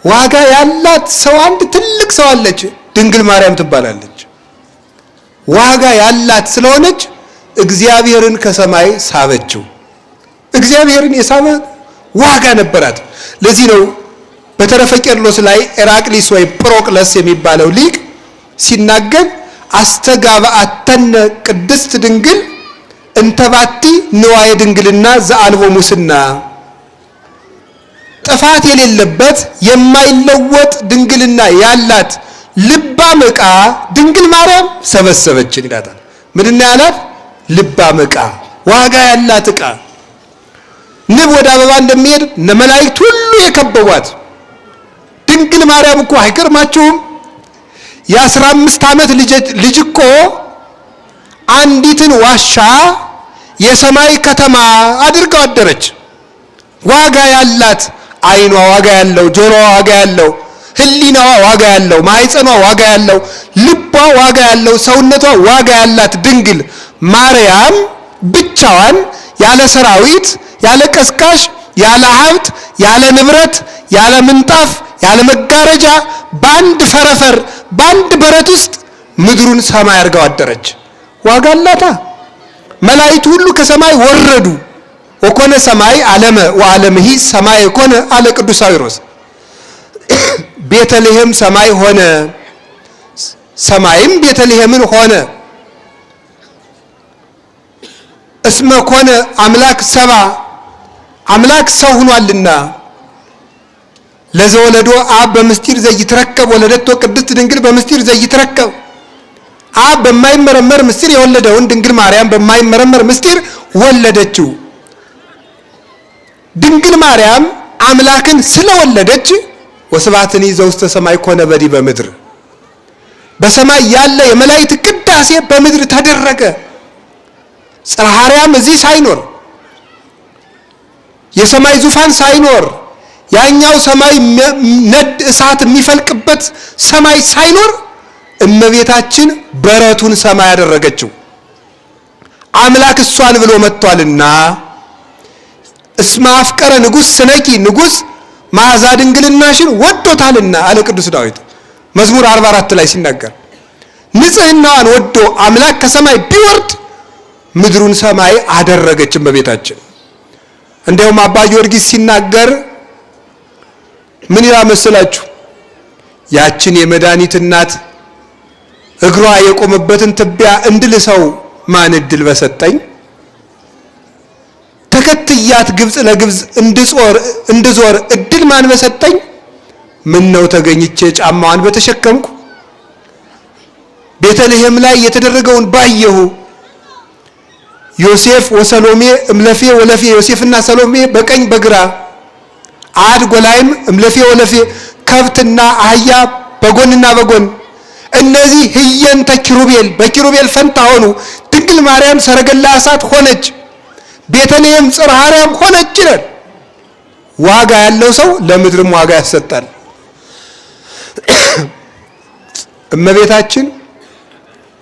ዋጋ ያላት ሰው አንድ ትልቅ ሰው አለች፣ ድንግል ማርያም ትባላለች። ዋጋ ያላት ስለሆነች እግዚአብሔርን ከሰማይ ሳበችው። እግዚአብሔርን የሳበ ዋጋ ነበራት። ለዚህ ነው በተረፈ ቄርሎስ ላይ ኤራቅሊስ ወይ ጵሮቅለስ የሚባለው ሊቅ ሲናገር አስተጋባአተነ ቅድስት ድንግል እንተባቲ ንዋየ ድንግልና ዘአልቦ ሙስና፣ ጥፋት የሌለበት የማይለወጥ ድንግልና ያላት ልባም ዕቃ ድንግል ማርያም ሰበሰበችን ይላታል። ምንድን ነው ያላት? ልባም ዕቃ፣ ዋጋ ያላት ዕቃ። ንብ ወደ አበባ እንደሚሄድ መላእክት ሁሉ የከበቧት ድንግል ማርያም እኮ አይገርማችሁም? የ15 ዓመት ልጅ እኮ አንዲትን ዋሻ የሰማይ ከተማ አድርገው አደረች። ዋጋ ያላት ዓይኗ ዋጋ ያለው፣ ጆሮዋ ዋጋ ያለው፣ ሕሊናዋ ዋጋ ያለው፣ ማህፀኗ ዋጋ ያለው፣ ልቧ ዋጋ ያለው፣ ሰውነቷ ዋጋ ያላት ድንግል ማርያም ብቻዋን ያለ ሰራዊት፣ ያለ ቀስቃሽ፣ ያለ ሀብት፣ ያለ ንብረት፣ ያለ ምንጣፍ፣ ያለ መጋረጃ በአንድ ፈረፈር በአንድ በረት ውስጥ ምድሩን ሰማይ አድርገው አደረች። ዋጋ አላታ። መላእክት ሁሉ ከሰማይ ወረዱ። ወኮነ ሰማይ ዓለመ ወዓለምሂ ሰማይ ኮነ አለ ቅዱስ ሳዊሮስ። ቤተልሔም ሰማይ ሆነ፣ ሰማይም ቤተልሔምን ሆነ። እስመ ኮነ አምላክ ሰባ አምላክ ሰው ሆኗልና። ለዘወለዶ አብ በምስጢር ዘይትረከብ ወለደቶ ቅድስት ድንግል በምስጢር ዘይትረከብ፣ አብ በማይመረመር ምስጢር የወለደውን ድንግል ማርያም በማይመረመር ምስጢር ወለደችው። ድንግል ማርያም አምላክን ስለወለደች ወስብሐትኒ ዘውስተ ሰማይ ኮነ በዲበ ምድር፣ በሰማይ ያለ የመላእክት ቅዳሴ በምድር ተደረገ። ጽርሐ አርያም እዚህ ሳይኖር፣ የሰማይ ዙፋን ሳይኖር፣ ያኛው ሰማይ ነድ እሳት የሚፈልቅበት ሰማይ ሳይኖር እመቤታችን በረቱን ሰማይ ያደረገችው አምላክ እሷን ብሎ መጥቷልና። እስመ አፍቀረ ንጉሥ ስነኪ፣ ንጉሥ መዓዛ ድንግልናሽን ወዶታልና አለ ቅዱስ ዳዊት መዝሙር 44 ላይ ሲናገር። ንጽህናዋን ወዶ አምላክ ከሰማይ ቢወርድ ምድሩን ሰማይ አደረገች እመቤታችን። እንዲያውም አባ ጊዮርጊስ ሲናገር ምን ይላል መሰላችሁ? ያችን የመድኃኒት እናት እግሯ የቆመበትን ትቢያ እንድልሰው ማን እድል በሰጠኝ? ተከትያት ግብፅ ለግብፅ እንድዞር እድል ማን በሰጠኝ? ምን ነው ተገኝቼ ጫማዋን በተሸከምኩ፣ ቤተልሔም ላይ የተደረገውን ባየሁ። ዮሴፍ ወሰሎሜ እምለፌ ወለፌ፣ ዮሴፍና ሰሎሜ በቀኝ በግራ፣ አድ ጎላይም እምለፌ ወለፌ፣ ከብትና አህያ በጎንና በጎን፣ እነዚህ ህየንተ ኪሩቤል በኪሩቤል ፈንታ ሆኑ። ድንግል ማርያም ሰረገላ እሳት ሆነች፣ ቤተልሔም ጽርሐ አርያም ሆነች ይላል። ዋጋ ያለው ሰው ለምድርም ዋጋ ያሰጣል። እመቤታችን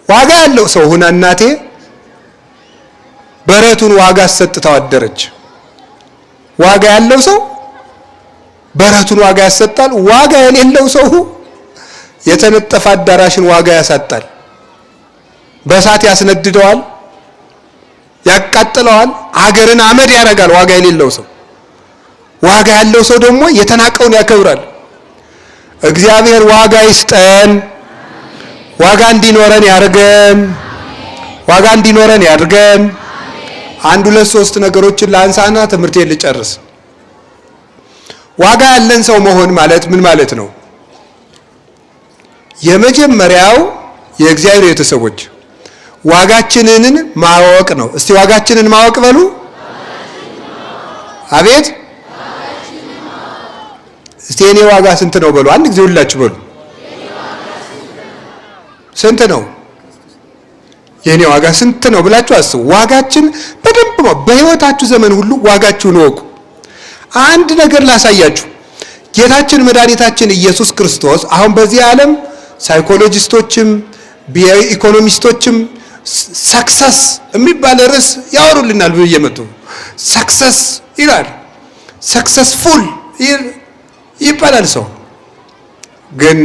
ዋጋ ያለው ሰው ሁና እናቴ በረቱን ዋጋ አሰጥታው አደረች። ዋጋ ያለው ሰው በረቱን ዋጋ ያሰጣል። ዋጋ የሌለው ሰው የተነጠፈ አዳራሽን ዋጋ ያሳጣል። በእሳት ያስነድደዋል፣ ያቃጥለዋል፣ አገርን አመድ ያደርጋል። ዋጋ የሌለው ሰው። ዋጋ ያለው ሰው ደግሞ የተናቀውን ያከብራል። እግዚአብሔር ዋጋ ይስጠን፣ ዋጋ እንዲኖረን ያድርገን፣ ዋጋ እንዲኖረን ያድርገን። አንድ ሁለት ሶስት ነገሮችን ላንሳና ትምህርቴን ልጨርስ። ዋጋ ያለን ሰው መሆን ማለት ምን ማለት ነው? የመጀመሪያው የእግዚአብሔር ቤተሰቦች ዋጋችንን ማወቅ ነው። እስቲ ዋጋችንን ማወቅ በሉ። አቤት እስቲ የኔ ዋጋ ስንት ነው በሉ። አንድ ጊዜ ሁላችሁ በሉ። ስንት ነው የኔ ዋጋ ስንት ነው ብላችሁ አስቡ። ዋጋችን በደንብ ነው። በህይወታችሁ ዘመን ሁሉ ዋጋችሁን እወቁ። አንድ ነገር ላሳያችሁ። ጌታችን መድኃኒታችን ኢየሱስ ክርስቶስ አሁን በዚህ ዓለም ሳይኮሎጂስቶችም ኢኮኖሚስቶችም success የሚባል ርዕስ ያወሩልናል እየመጡ success ይላል፣ successful ይባላል። ሰው ግን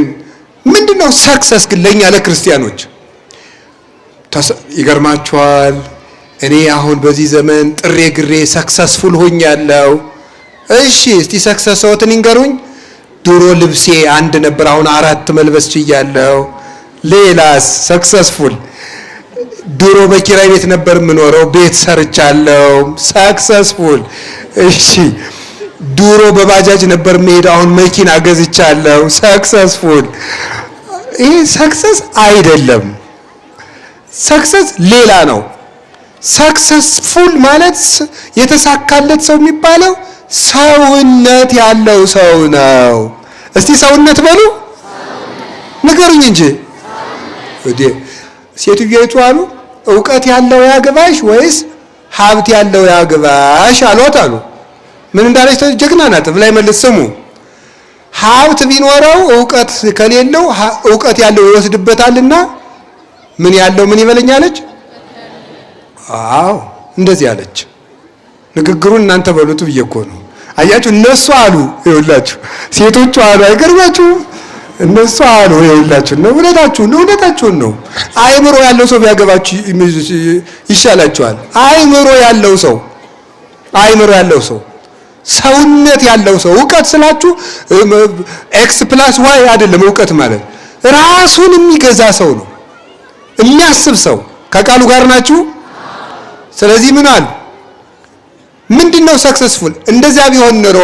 ምንድነው success? ግን ለኛ ለክርስቲያኖች ይገርማችኋል። እኔ አሁን በዚህ ዘመን ጥሬ ግሬ successful ሆኛለሁ። እሺ እስቲ success ዎትን ይንገሩኝ። ድሮ ልብሴ አንድ ነበር፣ አሁን አራት መልበስ ችያለሁ። ሌላስ successful? ድሮ በኪራይ ቤት ነበር የምኖረው፣ ቤት ሰርቻለሁ። Successful። እሺ ድሮ በባጃጅ ነበር የምሄደው፣ አሁን መኪና ገዝቻለሁ። Successful። ይሄ success አይደለም። Success ሌላ ነው። Successful ማለት የተሳካለት ሰው የሚባለው ሰውነት ያለው ሰው ነው። እስቲ ሰውነት በሉ ንገሩኝ እንጂ። እንዴ ሴትዮይቱ አሉ እውቀት ያለው ያግባሽ ወይስ ሀብት ያለው ያግባሽ አሏት አሉ። ምን እንዳለች ጀግና ናት ብላ መልስ ስሙ። ሀብት ቢኖረው እውቀት ከሌለው እውቀት ያለው ይወስድበታልና ምን ያለው ምን ይበለኛለች? አዎ እንደዚህ አለች። ንግግሩን እናንተ በሉት ብዬ እኮ ነው። አያችሁ እነሱ አሉ፣ ይኸውላችሁ ሴቶቹ አሉ። አይገርማችሁም? እነሱ አሉ፣ ይኸውላችሁ ነው። እውነታችሁን ነው፣ እውነታችሁን ነው። አእምሮ ያለው ሰው ቢያገባችሁ ይሻላችኋል። አእምሮ ያለው ሰው፣ አእምሮ ያለው ሰው፣ ሰውነት ያለው ሰው። እውቀት ስላችሁ X plus Y አይደለም። እውቀት ማለት ራሱን የሚገዛ ሰው ነው፣ የሚያስብ ሰው። ከቃሉ ጋር ናችሁ። ስለዚህ ምን አሉ? ምንድነው successful? እንደዚያ ቢሆን ኖሮ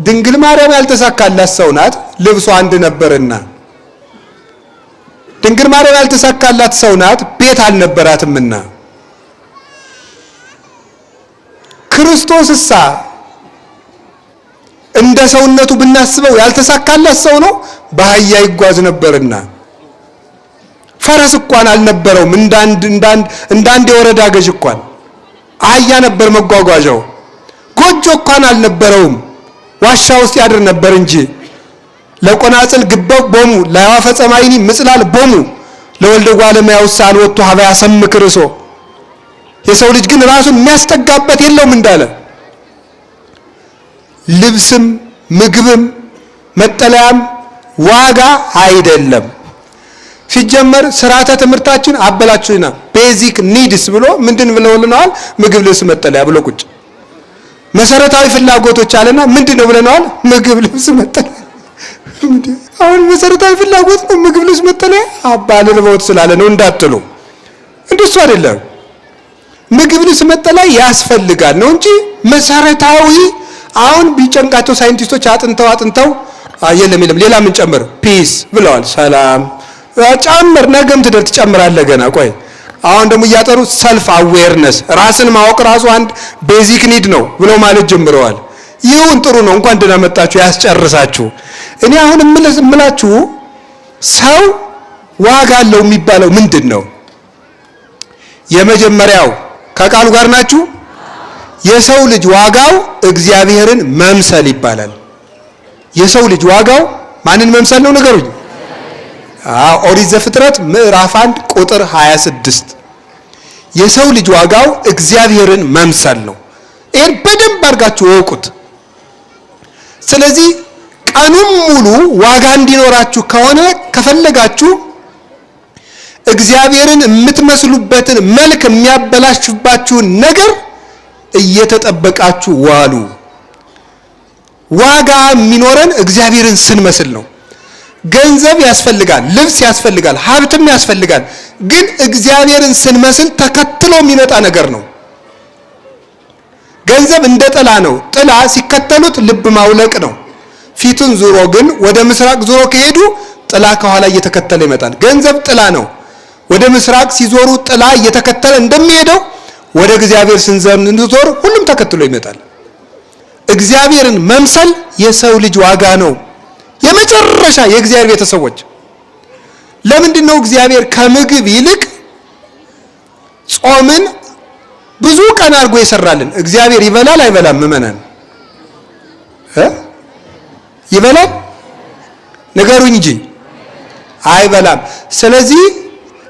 ድንግል ማርያም ያልተሳካላት ሰው ናት፣ ልብሷ አንድ ነበርና። ድንግል ማርያም ያልተሳካላት ሰው ናት፣ ቤት አልነበራትምና። ክርስቶስሳ እንደ ሰውነቱ ብናስበው ያልተሳካላት ሰው ነው፣ በአህያ ይጓዝ ነበርና። ፈረስ እንኳን አልነበረውም፣ እንዳንድ የወረዳ ገዥ እንኳን አህያ ነበር መጓጓዣው። ጎጆ እንኳን አልነበረውም፣ ዋሻ ውስጥ ያድር ነበር እንጂ። ለቆናጽል ግበው ቦሙ ለአዕዋፈ ጸማይኒ ምጽላል ቦሙ ለወልደ እጓለ እመሕያው አልወቱ ሀበ ያሰምክ ርእሶ። የሰው ልጅ ግን ራሱን የሚያስጠጋበት የለውም እንዳለ ልብስም ምግብም መጠለያም ዋጋ አይደለም። ሲጀመር ስርዓተ ትምህርታችን አበላችሁና basic needs ብሎ ምንድን ብለውልናል? ምግብ፣ ልብስ፣ መጠለያ ብሎ ቁጭ መሰረታዊ ፍላጎቶች አለና ምንድን ነው ብለናል? ምግብ፣ ልብስ፣ መጠለያ። አሁን መሰረታዊ ፍላጎት ነው ምግብ፣ ልብስ፣ መጠለያ አባልልበውት ስላለ ነው እንዳትሉ፣ እንደሱ አይደለም። ምግብ፣ ልብስ፣ መጠለያ ያስፈልጋል ነው እንጂ መሰረታዊ። አሁን ቢጨንቃቸው ሳይንቲስቶች አጥንተው አጥንተው የለም የለም ሌላ ምን ጨምር peace ብለዋል። ሰላም ጨምር፣ ነገም ትደር ትጨምራለህ ገና ቆይ። አሁን ደግሞ እያጠሩ self awareness ራስን ማወቅ ራሱ አንድ basic need ነው ብለው ማለት ጀምረዋል። ይሁን ጥሩ ነው፣ እንኳን ደህና መጣችሁ ያስጨርሳችሁ። እኔ አሁን እምላችሁ ሰው ዋጋ አለው የሚባለው ምንድን ነው? የመጀመሪያው ከቃሉ ጋር ናችሁ። የሰው ልጅ ዋጋው እግዚአብሔርን መምሰል ይባላል። የሰው ልጅ ዋጋው ማንን መምሰል ነው? ንገሩኝ። አዎ ኦሪት ዘፍጥረት ምዕራፍ 1 ቁጥር 26 የሰው ልጅ ዋጋው እግዚአብሔርን መምሰል ነው። ይሄን በደንብ አድርጋችሁ እወቁት። ስለዚህ ቀኑን ሙሉ ዋጋ እንዲኖራችሁ ከሆነ ከፈለጋችሁ እግዚአብሔርን የምትመስሉበትን መልክ የሚያበላሽባችሁን ነገር እየተጠበቃችሁ ዋሉ። ዋጋ የሚኖረን እግዚአብሔርን ስንመስል ነው። ገንዘብ ያስፈልጋል፣ ልብስ ያስፈልጋል፣ ሀብትም ያስፈልጋል። ግን እግዚአብሔርን ስንመስል ተከትሎ የሚመጣ ነገር ነው። ገንዘብ እንደ ጥላ ነው። ጥላ ሲከተሉት ልብ ማውለቅ ነው። ፊቱን ዙሮ ግን ወደ ምስራቅ ዙሮ ከሄዱ ጥላ ከኋላ እየተከተለ ይመጣል። ገንዘብ ጥላ ነው። ወደ ምስራቅ ሲዞሩ ጥላ እየተከተለ እንደሚሄደው ወደ እግዚአብሔር ስንዞር ሁሉም ተከትሎ ይመጣል። እግዚአብሔርን መምሰል የሰው ልጅ ዋጋ ነው። የመጨረሻ የእግዚአብሔር ቤተሰቦች፣ ለምንድን ነው እግዚአብሔር ከምግብ ይልቅ ጾምን ብዙ ቀን አድርጎ የሰራልን? እግዚአብሔር ይበላል አይበላም? ምእመናን ይበላል? ንገሩኝ እንጂ አይበላም። ስለዚህ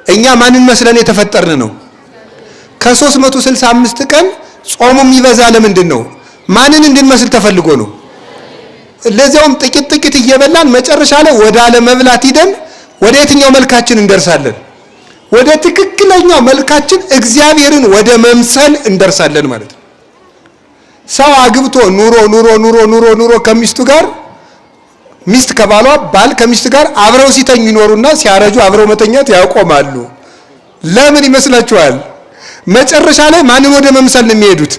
እኛ ማንን መስለን የተፈጠርን ነው? ከ365 ቀን ጾሙ የሚበዛ ለምንድን ነው? ማንን እንድንመስል ተፈልጎ ነው? ለዚያውም ጥቂት ጥቂት እየበላን መጨረሻ ላይ ወደ አለመብላት ሂደን ወደ የትኛው መልካችን እንደርሳለን? ወደ ትክክለኛው መልካችን እግዚአብሔርን ወደ መምሰል እንደርሳለን ማለት ነው። ሰው አግብቶ ኑሮ ኑሮ ኑሮ ኑሮ ኑሮ ከሚስቱ ጋር፣ ሚስት ከባሏ፣ ባል ከሚስት ጋር አብረው ሲተኙ ይኖሩና ሲያረጁ አብረው መተኛት ያቆማሉ። ለምን ይመስላችኋል? መጨረሻ ላይ ማንን ወደ መምሰል ነው የሚሄዱት?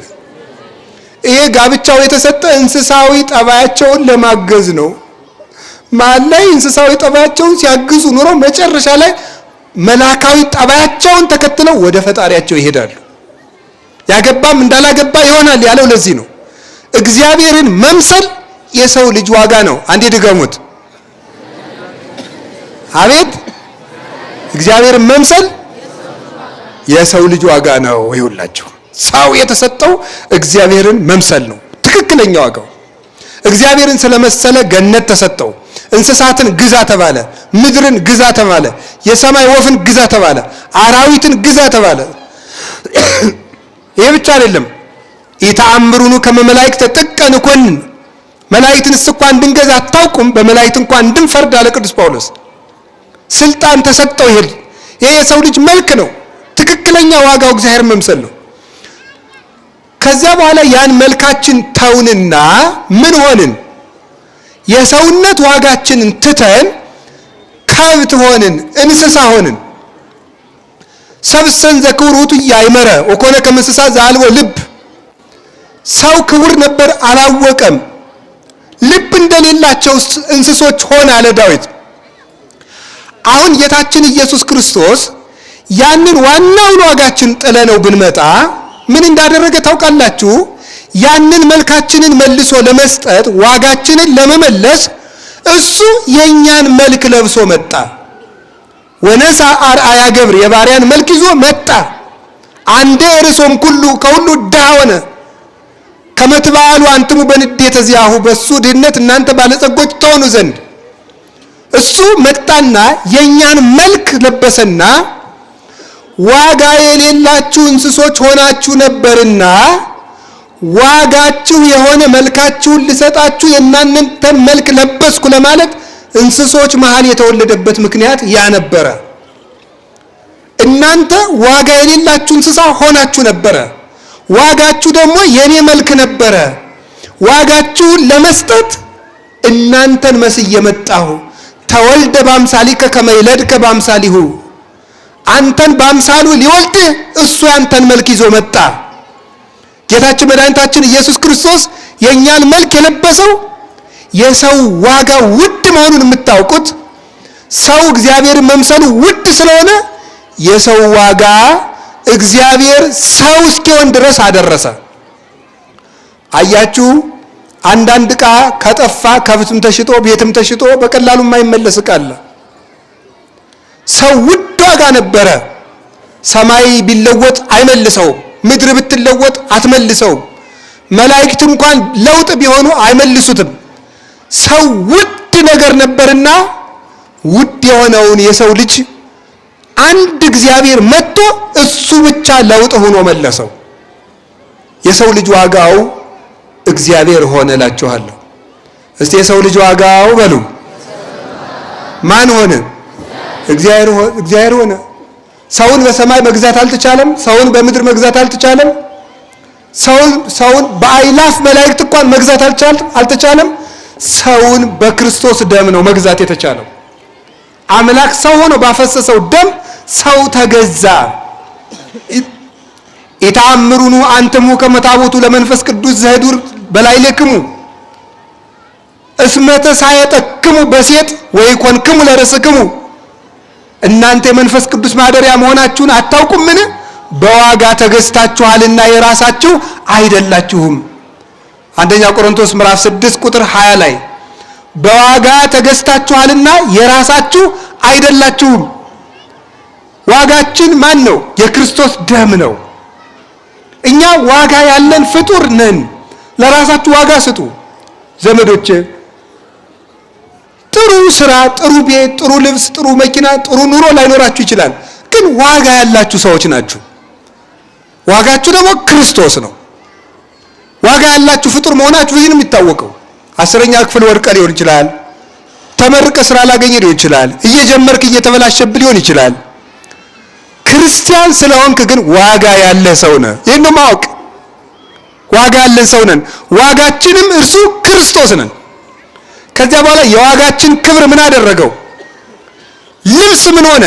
ይሄ ጋብቻው የተሰጠ እንስሳዊ ጠባያቸውን ለማገዝ ነው። መሀል ላይ እንስሳዊ ጠባያቸውን ሲያግዙ ኑሮ መጨረሻ ላይ መላካዊ ጠባያቸውን ተከትለው ወደ ፈጣሪያቸው ይሄዳሉ። ያገባም እንዳላገባ ይሆናል ያለው ለዚህ ነው። እግዚአብሔርን መምሰል የሰው ልጅ ዋጋ ነው። አንዴ ድገሙት። አቤት፣ እግዚአብሔርን መምሰል የሰው ልጅ ዋጋ ነው። ይሁላችሁ፣ ሰው የተሰጠው እግዚአብሔርን መምሰል ነው። ትክክለኛ ዋጋው እግዚአብሔርን ስለመሰለ ገነት ተሰጠው። እንስሳትን ግዛ ተባለ፣ ምድርን ግዛ ተባለ፣ የሰማይ ወፍን ግዛ ተባለ፣ አራዊትን ግዛ ተባለ። ይሄ ብቻ አይደለም። ኢተአምሩኑ ከመ መላእክተ ጥቀ ንኮንን፣ መላእክትንስ እንኳን እንድንገዛ አታውቁም፣ በመላእክት እንኳን እንድንፈርድ አለ ቅዱስ ጳውሎስ። ስልጣን ተሰጠው። ይሄ የሰው ልጅ መልክ ነው። ትክክለኛ ዋጋው እግዚአብሔር መምሰል ነው። ከዚያ በኋላ ያን መልካችን ተውንና ምን ሆንን? የሰውነት ዋጋችንን ትተን ከብት ሆንን፣ እንስሳ ሆንን። ሰብእሰ እንዘ ክቡር ውእቱ ኢያእመረ ወኮነ ከመ እንስሳ ዘአልቦ ልብ። ሰው ክቡር ነበር አላወቀም፣ ልብ እንደሌላቸው እንስሶች ሆነ አለ ዳዊት። አሁን ጌታችን ኢየሱስ ክርስቶስ ያንን ዋናውን ዋጋችን ጥለነው ብንመጣ ምን እንዳደረገ ታውቃላችሁ? ያንን መልካችንን መልሶ ለመስጠት፣ ዋጋችንን ለመመለስ እሱ የኛን መልክ ለብሶ መጣ። ወነሳ አርአያ ገብር፣ የባሪያን መልክ ይዞ መጣ። አንዴ ርሶም ኩሉ፣ ከሁሉ ድሃ ሆነ። ከመትባሉ አንትሙ በንዴተ ዚአሁ፣ በሱ ድህነት እናንተ ባለጸጎች ትሆኑ ዘንድ እሱ መጣና የኛን መልክ ለበሰና ዋጋ የሌላችሁ እንስሶች ሆናችሁ ነበርና ዋጋችሁ የሆነ መልካችሁን ልሰጣችሁ የእናንተን መልክ ለበስኩ ለማለት እንስሶች መሃል የተወለደበት ምክንያት ያ ነበረ። እናንተ ዋጋ የሌላችሁ እንስሳ ሆናችሁ ነበረ። ዋጋችሁ ደግሞ የኔ መልክ ነበረ። ዋጋችሁን ለመስጠት እናንተን መስዬ መጣሁ። ተወልደ ባምሳሊከ ከመ ይለድከ ባምሳሊሁ፣ አንተን ባምሳሉ ሊወልድ እሱ ያንተን መልክ ይዞ መጣ። ጌታችን መድኃኒታችን ኢየሱስ ክርስቶስ የእኛን መልክ የለበሰው የሰው ዋጋ ውድ መሆኑን የምታውቁት ሰው እግዚአብሔርን መምሰሉ ውድ ስለሆነ የሰው ዋጋ እግዚአብሔር ሰው እስኪሆን ድረስ አደረሰ። አያችሁ፣ አንዳንድ ዕቃ ከጠፋ ከብትም ተሽጦ ቤትም ተሽጦ በቀላሉ የማይመለስ ዕቃ አለ። ሰው ውድ ዋጋ ነበረ። ሰማይ ቢለወጥ አይመልሰውም። ምድር ብትለወጥ አትመልሰውም። መላእክት እንኳን ለውጥ ቢሆኑ አይመልሱትም። ሰው ውድ ነገር ነበርና ውድ የሆነውን የሰው ልጅ አንድ እግዚአብሔር መጥቶ እሱ ብቻ ለውጥ ሆኖ መለሰው። የሰው ልጅ ዋጋው እግዚአብሔር ሆነ እላችኋለሁ። እስቲ የሰው ልጅ ዋጋው በሉ። ማን ሆነ? እግዚአብሔር ሆነ። ሰውን በሰማይ መግዛት አልተቻለም። ሰውን በምድር መግዛት አልተቻለም። ሰውን በአይላፍ መላእክት እንኳን መግዛት አልተቻለም። ሰውን በክርስቶስ ደም ነው መግዛት የተቻለው። አምላክ ሰው ሆኖ ባፈሰሰው ደም ሰው ተገዛ። ኢተአምሩኑ አንትሙ ከመ ታቦቱ ለመንፈስ ቅዱስ ዘህዱር በላዕሌክሙ እስመ ተሳየጠክሙ በሴጥ ወኢኮንክሙ ለርእስክሙ። እናንተ የመንፈስ ቅዱስ ማደሪያ መሆናችሁን አታውቁምን? በዋጋ ተገዝታችኋልና የራሳችሁ አይደላችሁም። አንደኛ ቆሮንቶስ ምዕራፍ 6 ቁጥር 20 ላይ በዋጋ ተገዝታችኋልና የራሳችሁ አይደላችሁም። ዋጋችን ማን ነው? የክርስቶስ ደም ነው። እኛ ዋጋ ያለን ፍጡር ነን። ለራሳችሁ ዋጋ ስጡ ዘመዶቼ። ጥሩ ስራ፣ ጥሩ ቤት፣ ጥሩ ልብስ፣ ጥሩ መኪና፣ ጥሩ ኑሮ ላይኖራችሁ ይችላል። ግን ዋጋ ያላችሁ ሰዎች ናችሁ። ዋጋችሁ ደግሞ ክርስቶስ ነው። ዋጋ ያላችሁ ፍጡር መሆናችሁ ይህን የሚታወቀው 10ኛ ክፍል ወድቀ ሊሆን ይችላል። ተመርቀ ስራ ላገኘ ሊሆን ይችላል። እየጀመርክ እየተበላሸብ ሊሆን ይችላል። ክርስቲያን ስለሆንክ ግን ዋጋ ያለ ሰው ነህ። ይህን ነው ማወቅ። ዋጋ ያለን ሰው ነን። ዋጋችንም እርሱ ክርስቶስ ነን። ከዚያ በኋላ የዋጋችን ክብር ምን አደረገው? ልብስ ምን ሆነ?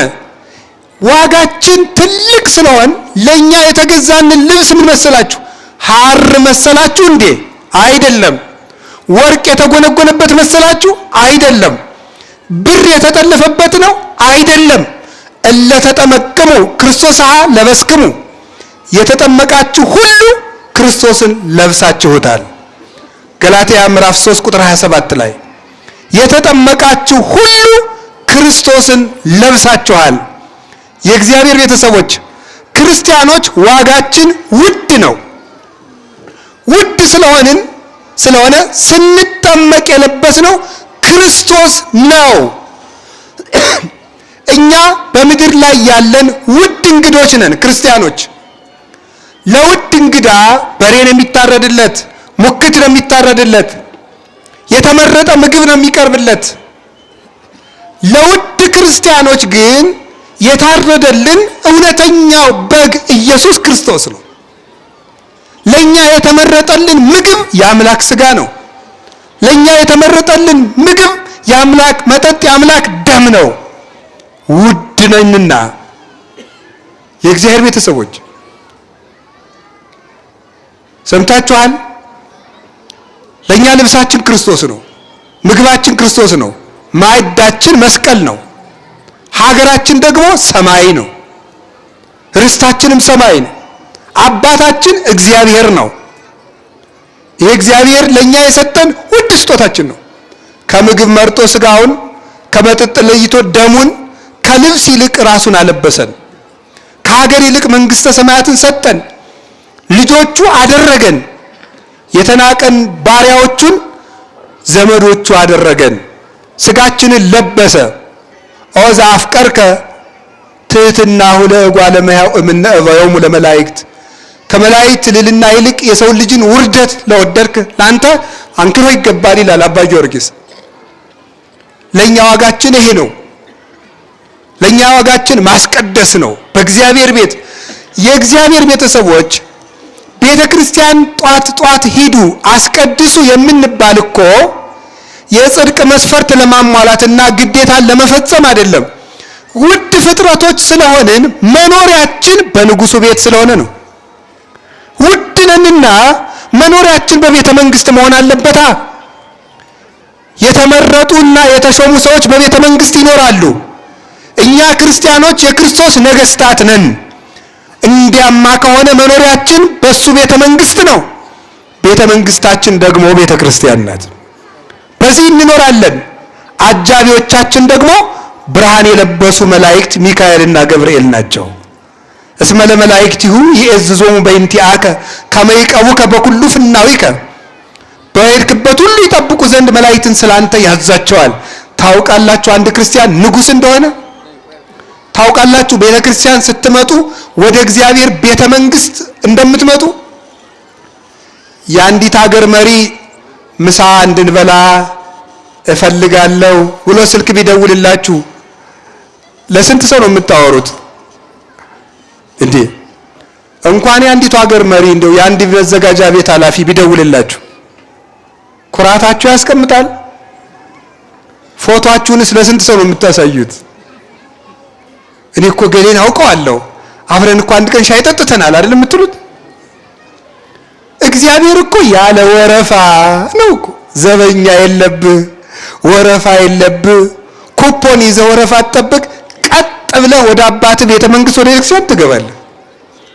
ዋጋችን ትልቅ ስለሆን ለኛ የተገዛንን ልብስ ምን መሰላችሁ? ሐር መሰላችሁ እንዴ? አይደለም። ወርቅ የተጎነጎነበት መሰላችሁ? አይደለም። ብር የተጠለፈበት ነው? አይደለም። እለ ተጠመቅሙ ክርስቶስ ለበስክሙ፣ የተጠመቃችሁ ሁሉ ክርስቶስን ለብሳችሁታል። ገላትያ ምዕራፍ 3 ቁጥር 27 ላይ የተጠመቃችሁ ሁሉ ክርስቶስን ለብሳችኋል። የእግዚአብሔር ቤተሰቦች ክርስቲያኖች ዋጋችን ውድ ነው። ውድ ስለሆነ ስንጠመቅ የለበስነው ክርስቶስ ነው። እኛ በምድር ላይ ያለን ውድ እንግዶች ነን። ክርስቲያኖች ለውድ እንግዳ በሬ ነው የሚታረድለት፣ ሙክት ነው የሚታረድለት፣ የተመረጠ ምግብ ነው የሚቀርብለት። ለውድ ክርስቲያኖች ግን የታረደልን እውነተኛው በግ ኢየሱስ ክርስቶስ ነው። ለኛ የተመረጠልን ምግብ የአምላክ ስጋ ነው። ለኛ የተመረጠልን ምግብ የአምላክ መጠጥ የአምላክ ደም ነው። ውድ ነንና የእግዚአብሔር ቤተሰቦች ሰምታችኋል። ለኛ ልብሳችን ክርስቶስ ነው። ምግባችን ክርስቶስ ነው። ማዕዳችን መስቀል ነው። ሀገራችን ደግሞ ሰማይ ነው። ርስታችንም ሰማይ ነው። አባታችን እግዚአብሔር ነው። ይሄ እግዚአብሔር ለኛ የሰጠን ውድ ስጦታችን ነው። ከምግብ መርጦ ስጋውን፣ ከመጠጥ ለይቶ ደሙን፣ ከልብስ ይልቅ ራሱን አለበሰን። ከሀገር ይልቅ መንግስተ ሰማያትን ሰጠን። ልጆቹ አደረገን። የተናቀን ባሪያዎቹን ዘመዶቹ አደረገን። ስጋችንን ለበሰ። ኦ ዘአፍቀርከ ትሕትናሁ ለእጓለ እመሕያው እምነ እበዮሙ ለመላእክት፣ ከመላእክት ልዕልና ይልቅ የሰው ልጅን ውርደት ለወደድክ ለአንተ አንክሮ ይገባል ይላል አባ ጊዮርጊስ። ለኛ ዋጋችን ይሄ ነው። ለኛ ዋጋችን ማስቀደስ ነው። በእግዚአብሔር ቤት የእግዚአብሔር ቤተሰቦች ቤተ ክርስቲያን ጧት ጧት ሂዱ አስቀድሱ የምንባል እኮ የጽድቅ መስፈርት ለማሟላትና ግዴታን ለመፈጸም አይደለም። ውድ ፍጥረቶች ስለሆንን መኖሪያችን በንጉሱ ቤት ስለሆነ ነው። ውድ ነንና መኖሪያችን በቤተ መንግስት መሆን አለበታ። የተመረጡና የተሾሙ ሰዎች በቤተ መንግስት ይኖራሉ። እኛ ክርስቲያኖች የክርስቶስ ነገስታት ነን። እንዲያማ ከሆነ መኖሪያችን በሱ ቤተ መንግስት ነው። ቤተ መንግስታችን ደግሞ ቤተ ክርስቲያን ናት። በዚህ እንኖራለን። አጃቢዎቻችን ደግሞ ብርሃን የለበሱ መላእክት ሚካኤልና ገብርኤል ናቸው። እስመ ለመላእክቲሁ ይእዝዞሙ በእንቲአከ ከመ ይቀቡከ በኩሉ ፍናዊከ፣ በሄድክበት ሁሉ ይጠብቁ ዘንድ መላእክትን ስላንተ ያዛቸዋል። ታውቃላችሁ አንድ ክርስቲያን ንጉስ እንደሆነ ታውቃላችሁ። ቤተ ክርስቲያን ስትመጡ ወደ እግዚአብሔር ቤተ መንግስት እንደምትመጡ። የአንዲት ሀገር መሪ ምሳ እንድንበላ እፈልጋለሁ ብሎ ስልክ ቢደውልላችሁ ለስንት ሰው ነው የምታወሩት? እንዴ እንኳን የአንዲቱ ሀገር መሪ እንደው የአንድ መዘጋጃ ቤት ኃላፊ ቢደውልላችሁ ኩራታችሁ ያስቀምጣል? ፎቶአችሁንስ ለስንት ሰው ነው የምታሳዩት? እኔ እኮ ገሌን አውቀዋለሁ፣ አብረን እኮ አንድ ቀን ሻይ ጠጥተናል አይደል የምትሉት? እግዚአብሔር እኮ ያለ ወረፋ ነው እኮ። ዘበኛ የለብህ፣ ወረፋ የለብህ፣ ኩፖን ይዘህ ወረፋ አትጠብቅ። ቀጥ ብለህ ወደ አባት ቤተ መንግስት ወደ ቤተክርስቲያን ትገባለህ።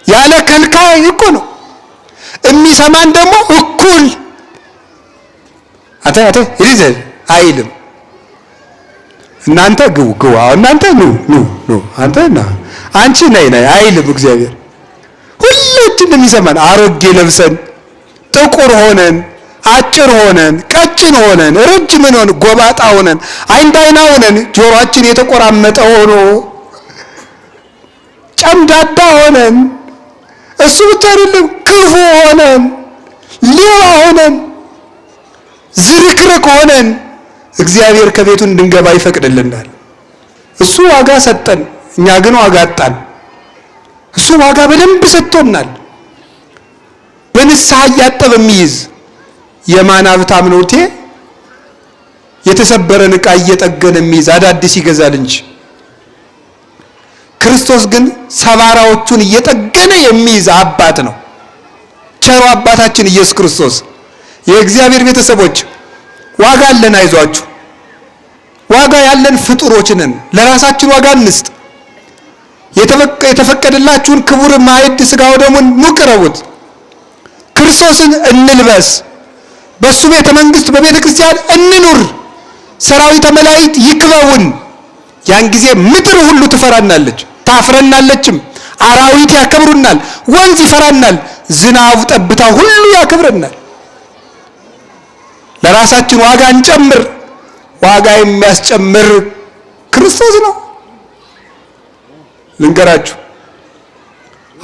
ያለ ከልካይ እኮ ነው። የሚሰማን ደግሞ እኩል አተ አተ ይሪዘ አይልም። እናንተ ግቡ ግቡ፣ አዎ እናንተ ኑ ኑ ኑ፣ አንተ ና፣ አንቺ ነይ ነይ አይልም እግዚአብሔር። ሁላችንም የሚሰማን አሮጌ ለብሰን ጥቁር ሆነን አጭር ሆነን ቀጭን ሆነን ረጅም ሆነን ጎባጣ ሆነን አይን ባይና ሆነን ጆሮአችን የተቆራመጠ ሆኖ ጨምዳዳ ሆነን፣ እሱ ብቻ አይደለም ክፉ ሆነን ሌባ ሆነን ዝርክርክ ሆነን እግዚአብሔር ከቤቱ እንድንገባ ይፈቅድልናል። እሱ ዋጋ ሰጠን፣ እኛ ግን ዋጋ አጣን። እሱ ዋጋ በደንብ ሰጥቶናል። በንስሐ እያጠበ የሚይዝ የማን ሀብታም ነው? የተሰበረን ዕቃ እየጠገነ የሚይዝ አዳዲስ ይገዛል እንጂ። ክርስቶስ ግን ሰባራዎቹን እየጠገነ የሚይዝ አባት ነው። ቸሩ አባታችን ኢየሱስ ክርስቶስ። የእግዚአብሔር ቤተሰቦች ዋጋ አለን፣ አይዟችሁ። ዋጋ ያለን ፍጡሮች ነን። ለራሳችን ዋጋ እንስጥ። የተፈቀደላችሁን ክቡር ማዕድ ሥጋ ወደሙን ኑ ቅረቡት። ክርስቶስን እንልበስ። በሱ ቤተ መንግስት በቤተ ክርስቲያን እንኑር። ሰራዊተ መላእክት ይክበቡን። ያን ጊዜ ምድር ሁሉ ትፈራናለች፣ ታፍረናለችም። አራዊት ያከብሩናል፣ ወንዝ ይፈራናል፣ ዝናቡ ጠብታ ሁሉ ያከብረናል። ለራሳችን ዋጋ እንጨምር። ዋጋ የሚያስጨምር ክርስቶስ ነው። ልንገራችሁ፣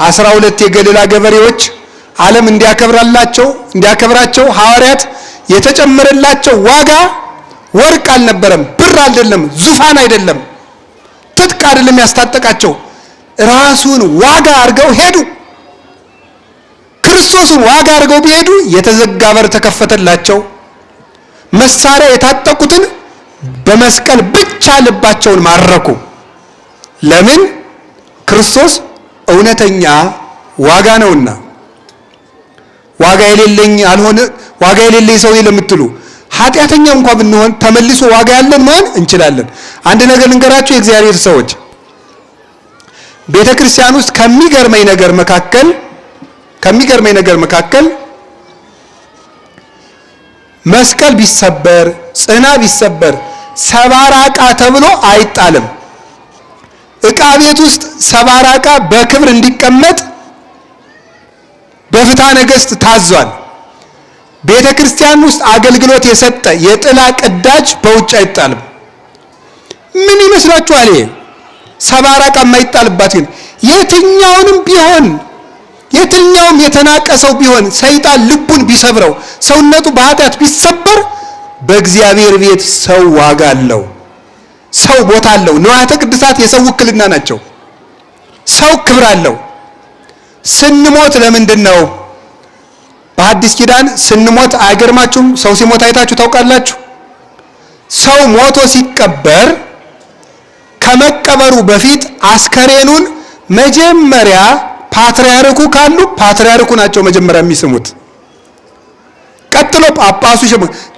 12 የገሊላ ገበሬዎች ዓለም እንዲያከብራላቸው እንዲያከብራቸው ሐዋርያት የተጨመረላቸው ዋጋ ወርቅ አልነበረም፣ ብር አይደለም፣ ዙፋን አይደለም፣ ትጥቅ አይደለም ያስታጠቃቸው። ራሱን ዋጋ አድርገው ሄዱ። ክርስቶስን ዋጋ አድርገው ቢሄዱ የተዘጋ በር ተከፈተላቸው። መሳሪያ የታጠቁትን በመስቀል ብቻ ልባቸውን ማረኩ። ለምን? ክርስቶስ እውነተኛ ዋጋ ነውና። ዋጋ የሌለኝ አልሆነ ዋጋ የሌለኝ ሰው ለምትሉ ኃጢአተኛ እንኳን ብንሆን ተመልሶ ዋጋ ያለን መሆን እንችላለን። አንድ ነገር ልንገራችሁ የእግዚአብሔር ሰዎች፣ ቤተ ክርስቲያን ውስጥ ከሚገርመኝ ነገር መካከል መስቀል ቢሰበር፣ ጽና ቢሰበር ሰባራ ዕቃ ተብሎ አይጣልም። ዕቃ ቤት ውስጥ ሰባራ ዕቃ በክብር እንዲቀመጥ በፍትሐ ነገሥት ታዟል። ቤተ ክርስቲያን ውስጥ አገልግሎት የሰጠ የጥላ ቅዳጅ በውጭ አይጣልም። ምን ይመስላችኋል? ይሄ ሰባራ ዕቃ የማይጣልባት ግን የትኛውንም ቢሆን፣ የትኛውም የተናቀ ሰው ቢሆን፣ ሰይጣን ልቡን ቢሰብረው፣ ሰውነቱ በኃጢአት ቢሰበር፣ በእግዚአብሔር ቤት ሰው ዋጋ አለው። ሰው ቦታ አለው። ንዋያተ ቅድሳት የሰው ውክልና ናቸው። ሰው ክብር አለው። ስንሞት ለምንድን ነው በሐዲስ ኪዳን ስንሞት አይገርማችሁም? ሰው ሲሞት አይታችሁ ታውቃላችሁ? ሰው ሞቶ ሲቀበር ከመቀበሩ በፊት አስከሬኑን መጀመሪያ ፓትርያርኩ ካሉ ፓትርያርኩ ናቸው መጀመሪያ የሚስሙት። ቀጥሎ ጳጳሱ፣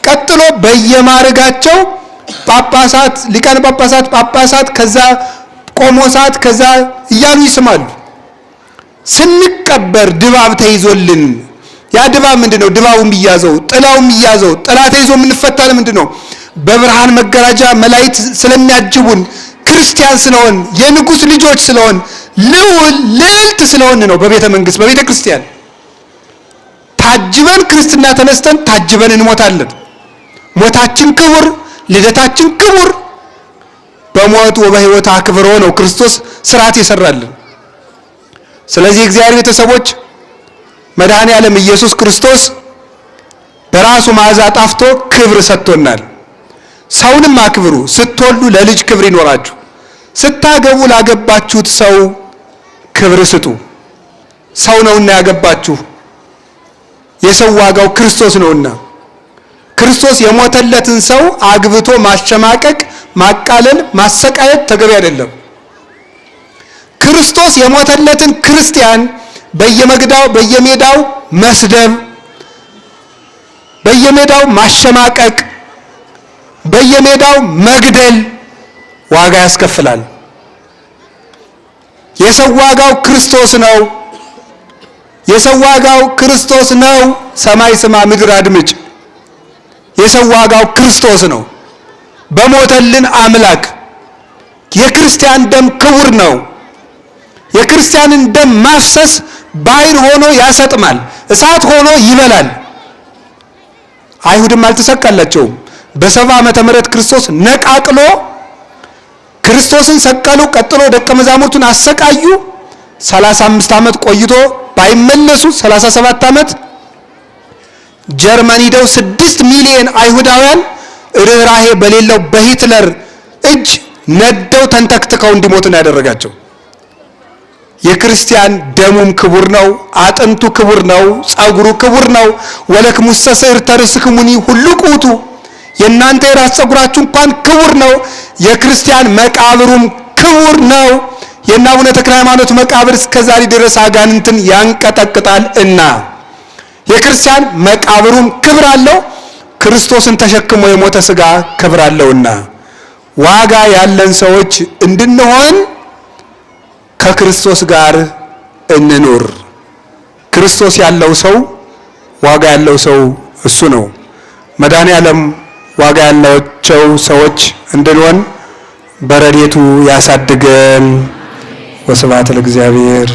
ቀጥሎ በየማዕረጋቸው ጳጳሳት፣ ሊቃነ ጳጳሳት፣ ጳጳሳት፣ ከዛ ቆሞሳት፣ ከዛ እያሉ ይስማሉ። ስንቀበር ድባብ ተይዞልን፣ ያ ድባብ ምንድን ነው? ድባቡ የሚያዘው፣ ጥላው የሚያዘው፣ ጥላ ተይዞ የምንፈታ ለምንድን ነው? በብርሃን መጋረጃ መላእክት ስለሚያጅቡን፣ ክርስቲያን ስለሆን፣ የንጉሥ ልጆች ስለሆን፣ ልዑል ልዕልት ስለሆን ነው። በቤተ መንግስት በቤተ ክርስቲያን ታጅበን ክርስትና ተነስተን ታጅበን እንሞታለን። ሞታችን ክቡር፣ ልደታችን ክቡር። በሞት ወበሕይወት አክብሮ ነው ክርስቶስ ስርዓት የሰራልን። ስለዚህ እግዚአብሔር ቤተሰቦች፣ መድኃኔ ዓለም ኢየሱስ ክርስቶስ በራሱ መዓዛ ጣፍቶ ክብር ሰጥቶናል። ሰውንም አክብሩ። ስትወልዱ ለልጅ ክብር ይኖራችሁ፣ ስታገቡ ላገባችሁት ሰው ክብር ስጡ። ሰው ነውና ያገባችሁ፣ የሰው ዋጋው ክርስቶስ ነውና። ክርስቶስ የሞተለትን ሰው አግብቶ ማሸማቀቅ፣ ማቃለል፣ ማሰቃየት ተገቢ አይደለም። ክርስቶስ የሞተለትን ክርስቲያን በየመግዳው በየሜዳው መስደብ፣ በየሜዳው ማሸማቀቅ፣ በየሜዳው መግደል ዋጋ ያስከፍላል። የሰው ዋጋው ክርስቶስ ነው። የሰው ዋጋው ክርስቶስ ነው። ሰማይ ስማ፣ ምድር አድምጭ። የሰው ዋጋው ክርስቶስ ነው። በሞተልን አምላክ የክርስቲያን ደም ክቡር ነው። የክርስቲያንን ደም ማፍሰስ ባሕር ሆኖ ያሰጥማል፣ እሳት ሆኖ ይበላል። አይሁድም አልተሰቀላቸውም። በ70 ዓመተ ምህረት ክርስቶስ ነቃቅሎ ክርስቶስን ሰቀሉ። ቀጥሎ ደቀ መዛሙርቱን አሰቃዩ። 35 ዓመት ቆይቶ ባይመለሱ 37 ዓመት ጀርመን ሂደው 6 ሚሊዮን አይሁዳውያን ርኅራሄ በሌለው በሂትለር እጅ ነደው ተንተክትከው እንዲሞቱ ነው ያደረጋቸው። የክርስቲያን ደሙም ክቡር ነው፣ አጥንቱ ክቡር ነው፣ ጸጉሩ ክቡር ነው። ወለክሙሰ ስዕር ተርስክሙኒ ሁሉ ቁቱ፣ የእናንተ የራስ ጸጉራችሁ እንኳን ክቡር ነው። የክርስቲያን መቃብሩም ክቡር ነው። የእነ አቡነ ተክለ ሃይማኖት መቃብር እስከዛሬ ድረስ አጋንንትን ያንቀጠቅጣል እና የክርስቲያን መቃብሩም ክብር አለው። ክርስቶስን ተሸክሞ የሞተ ስጋ ክብር አለውና ዋጋ ያለን ሰዎች እንድንሆን ከክርስቶስ ጋር እንኑር። ክርስቶስ ያለው ሰው ዋጋ ያለው ሰው እሱ ነው። መድኃኔ ዓለም ዋጋ ያላቸው ሰዎች እንድንሆን በረድኤቱ ያሳድገን። ወስብሐት ለእግዚአብሔር።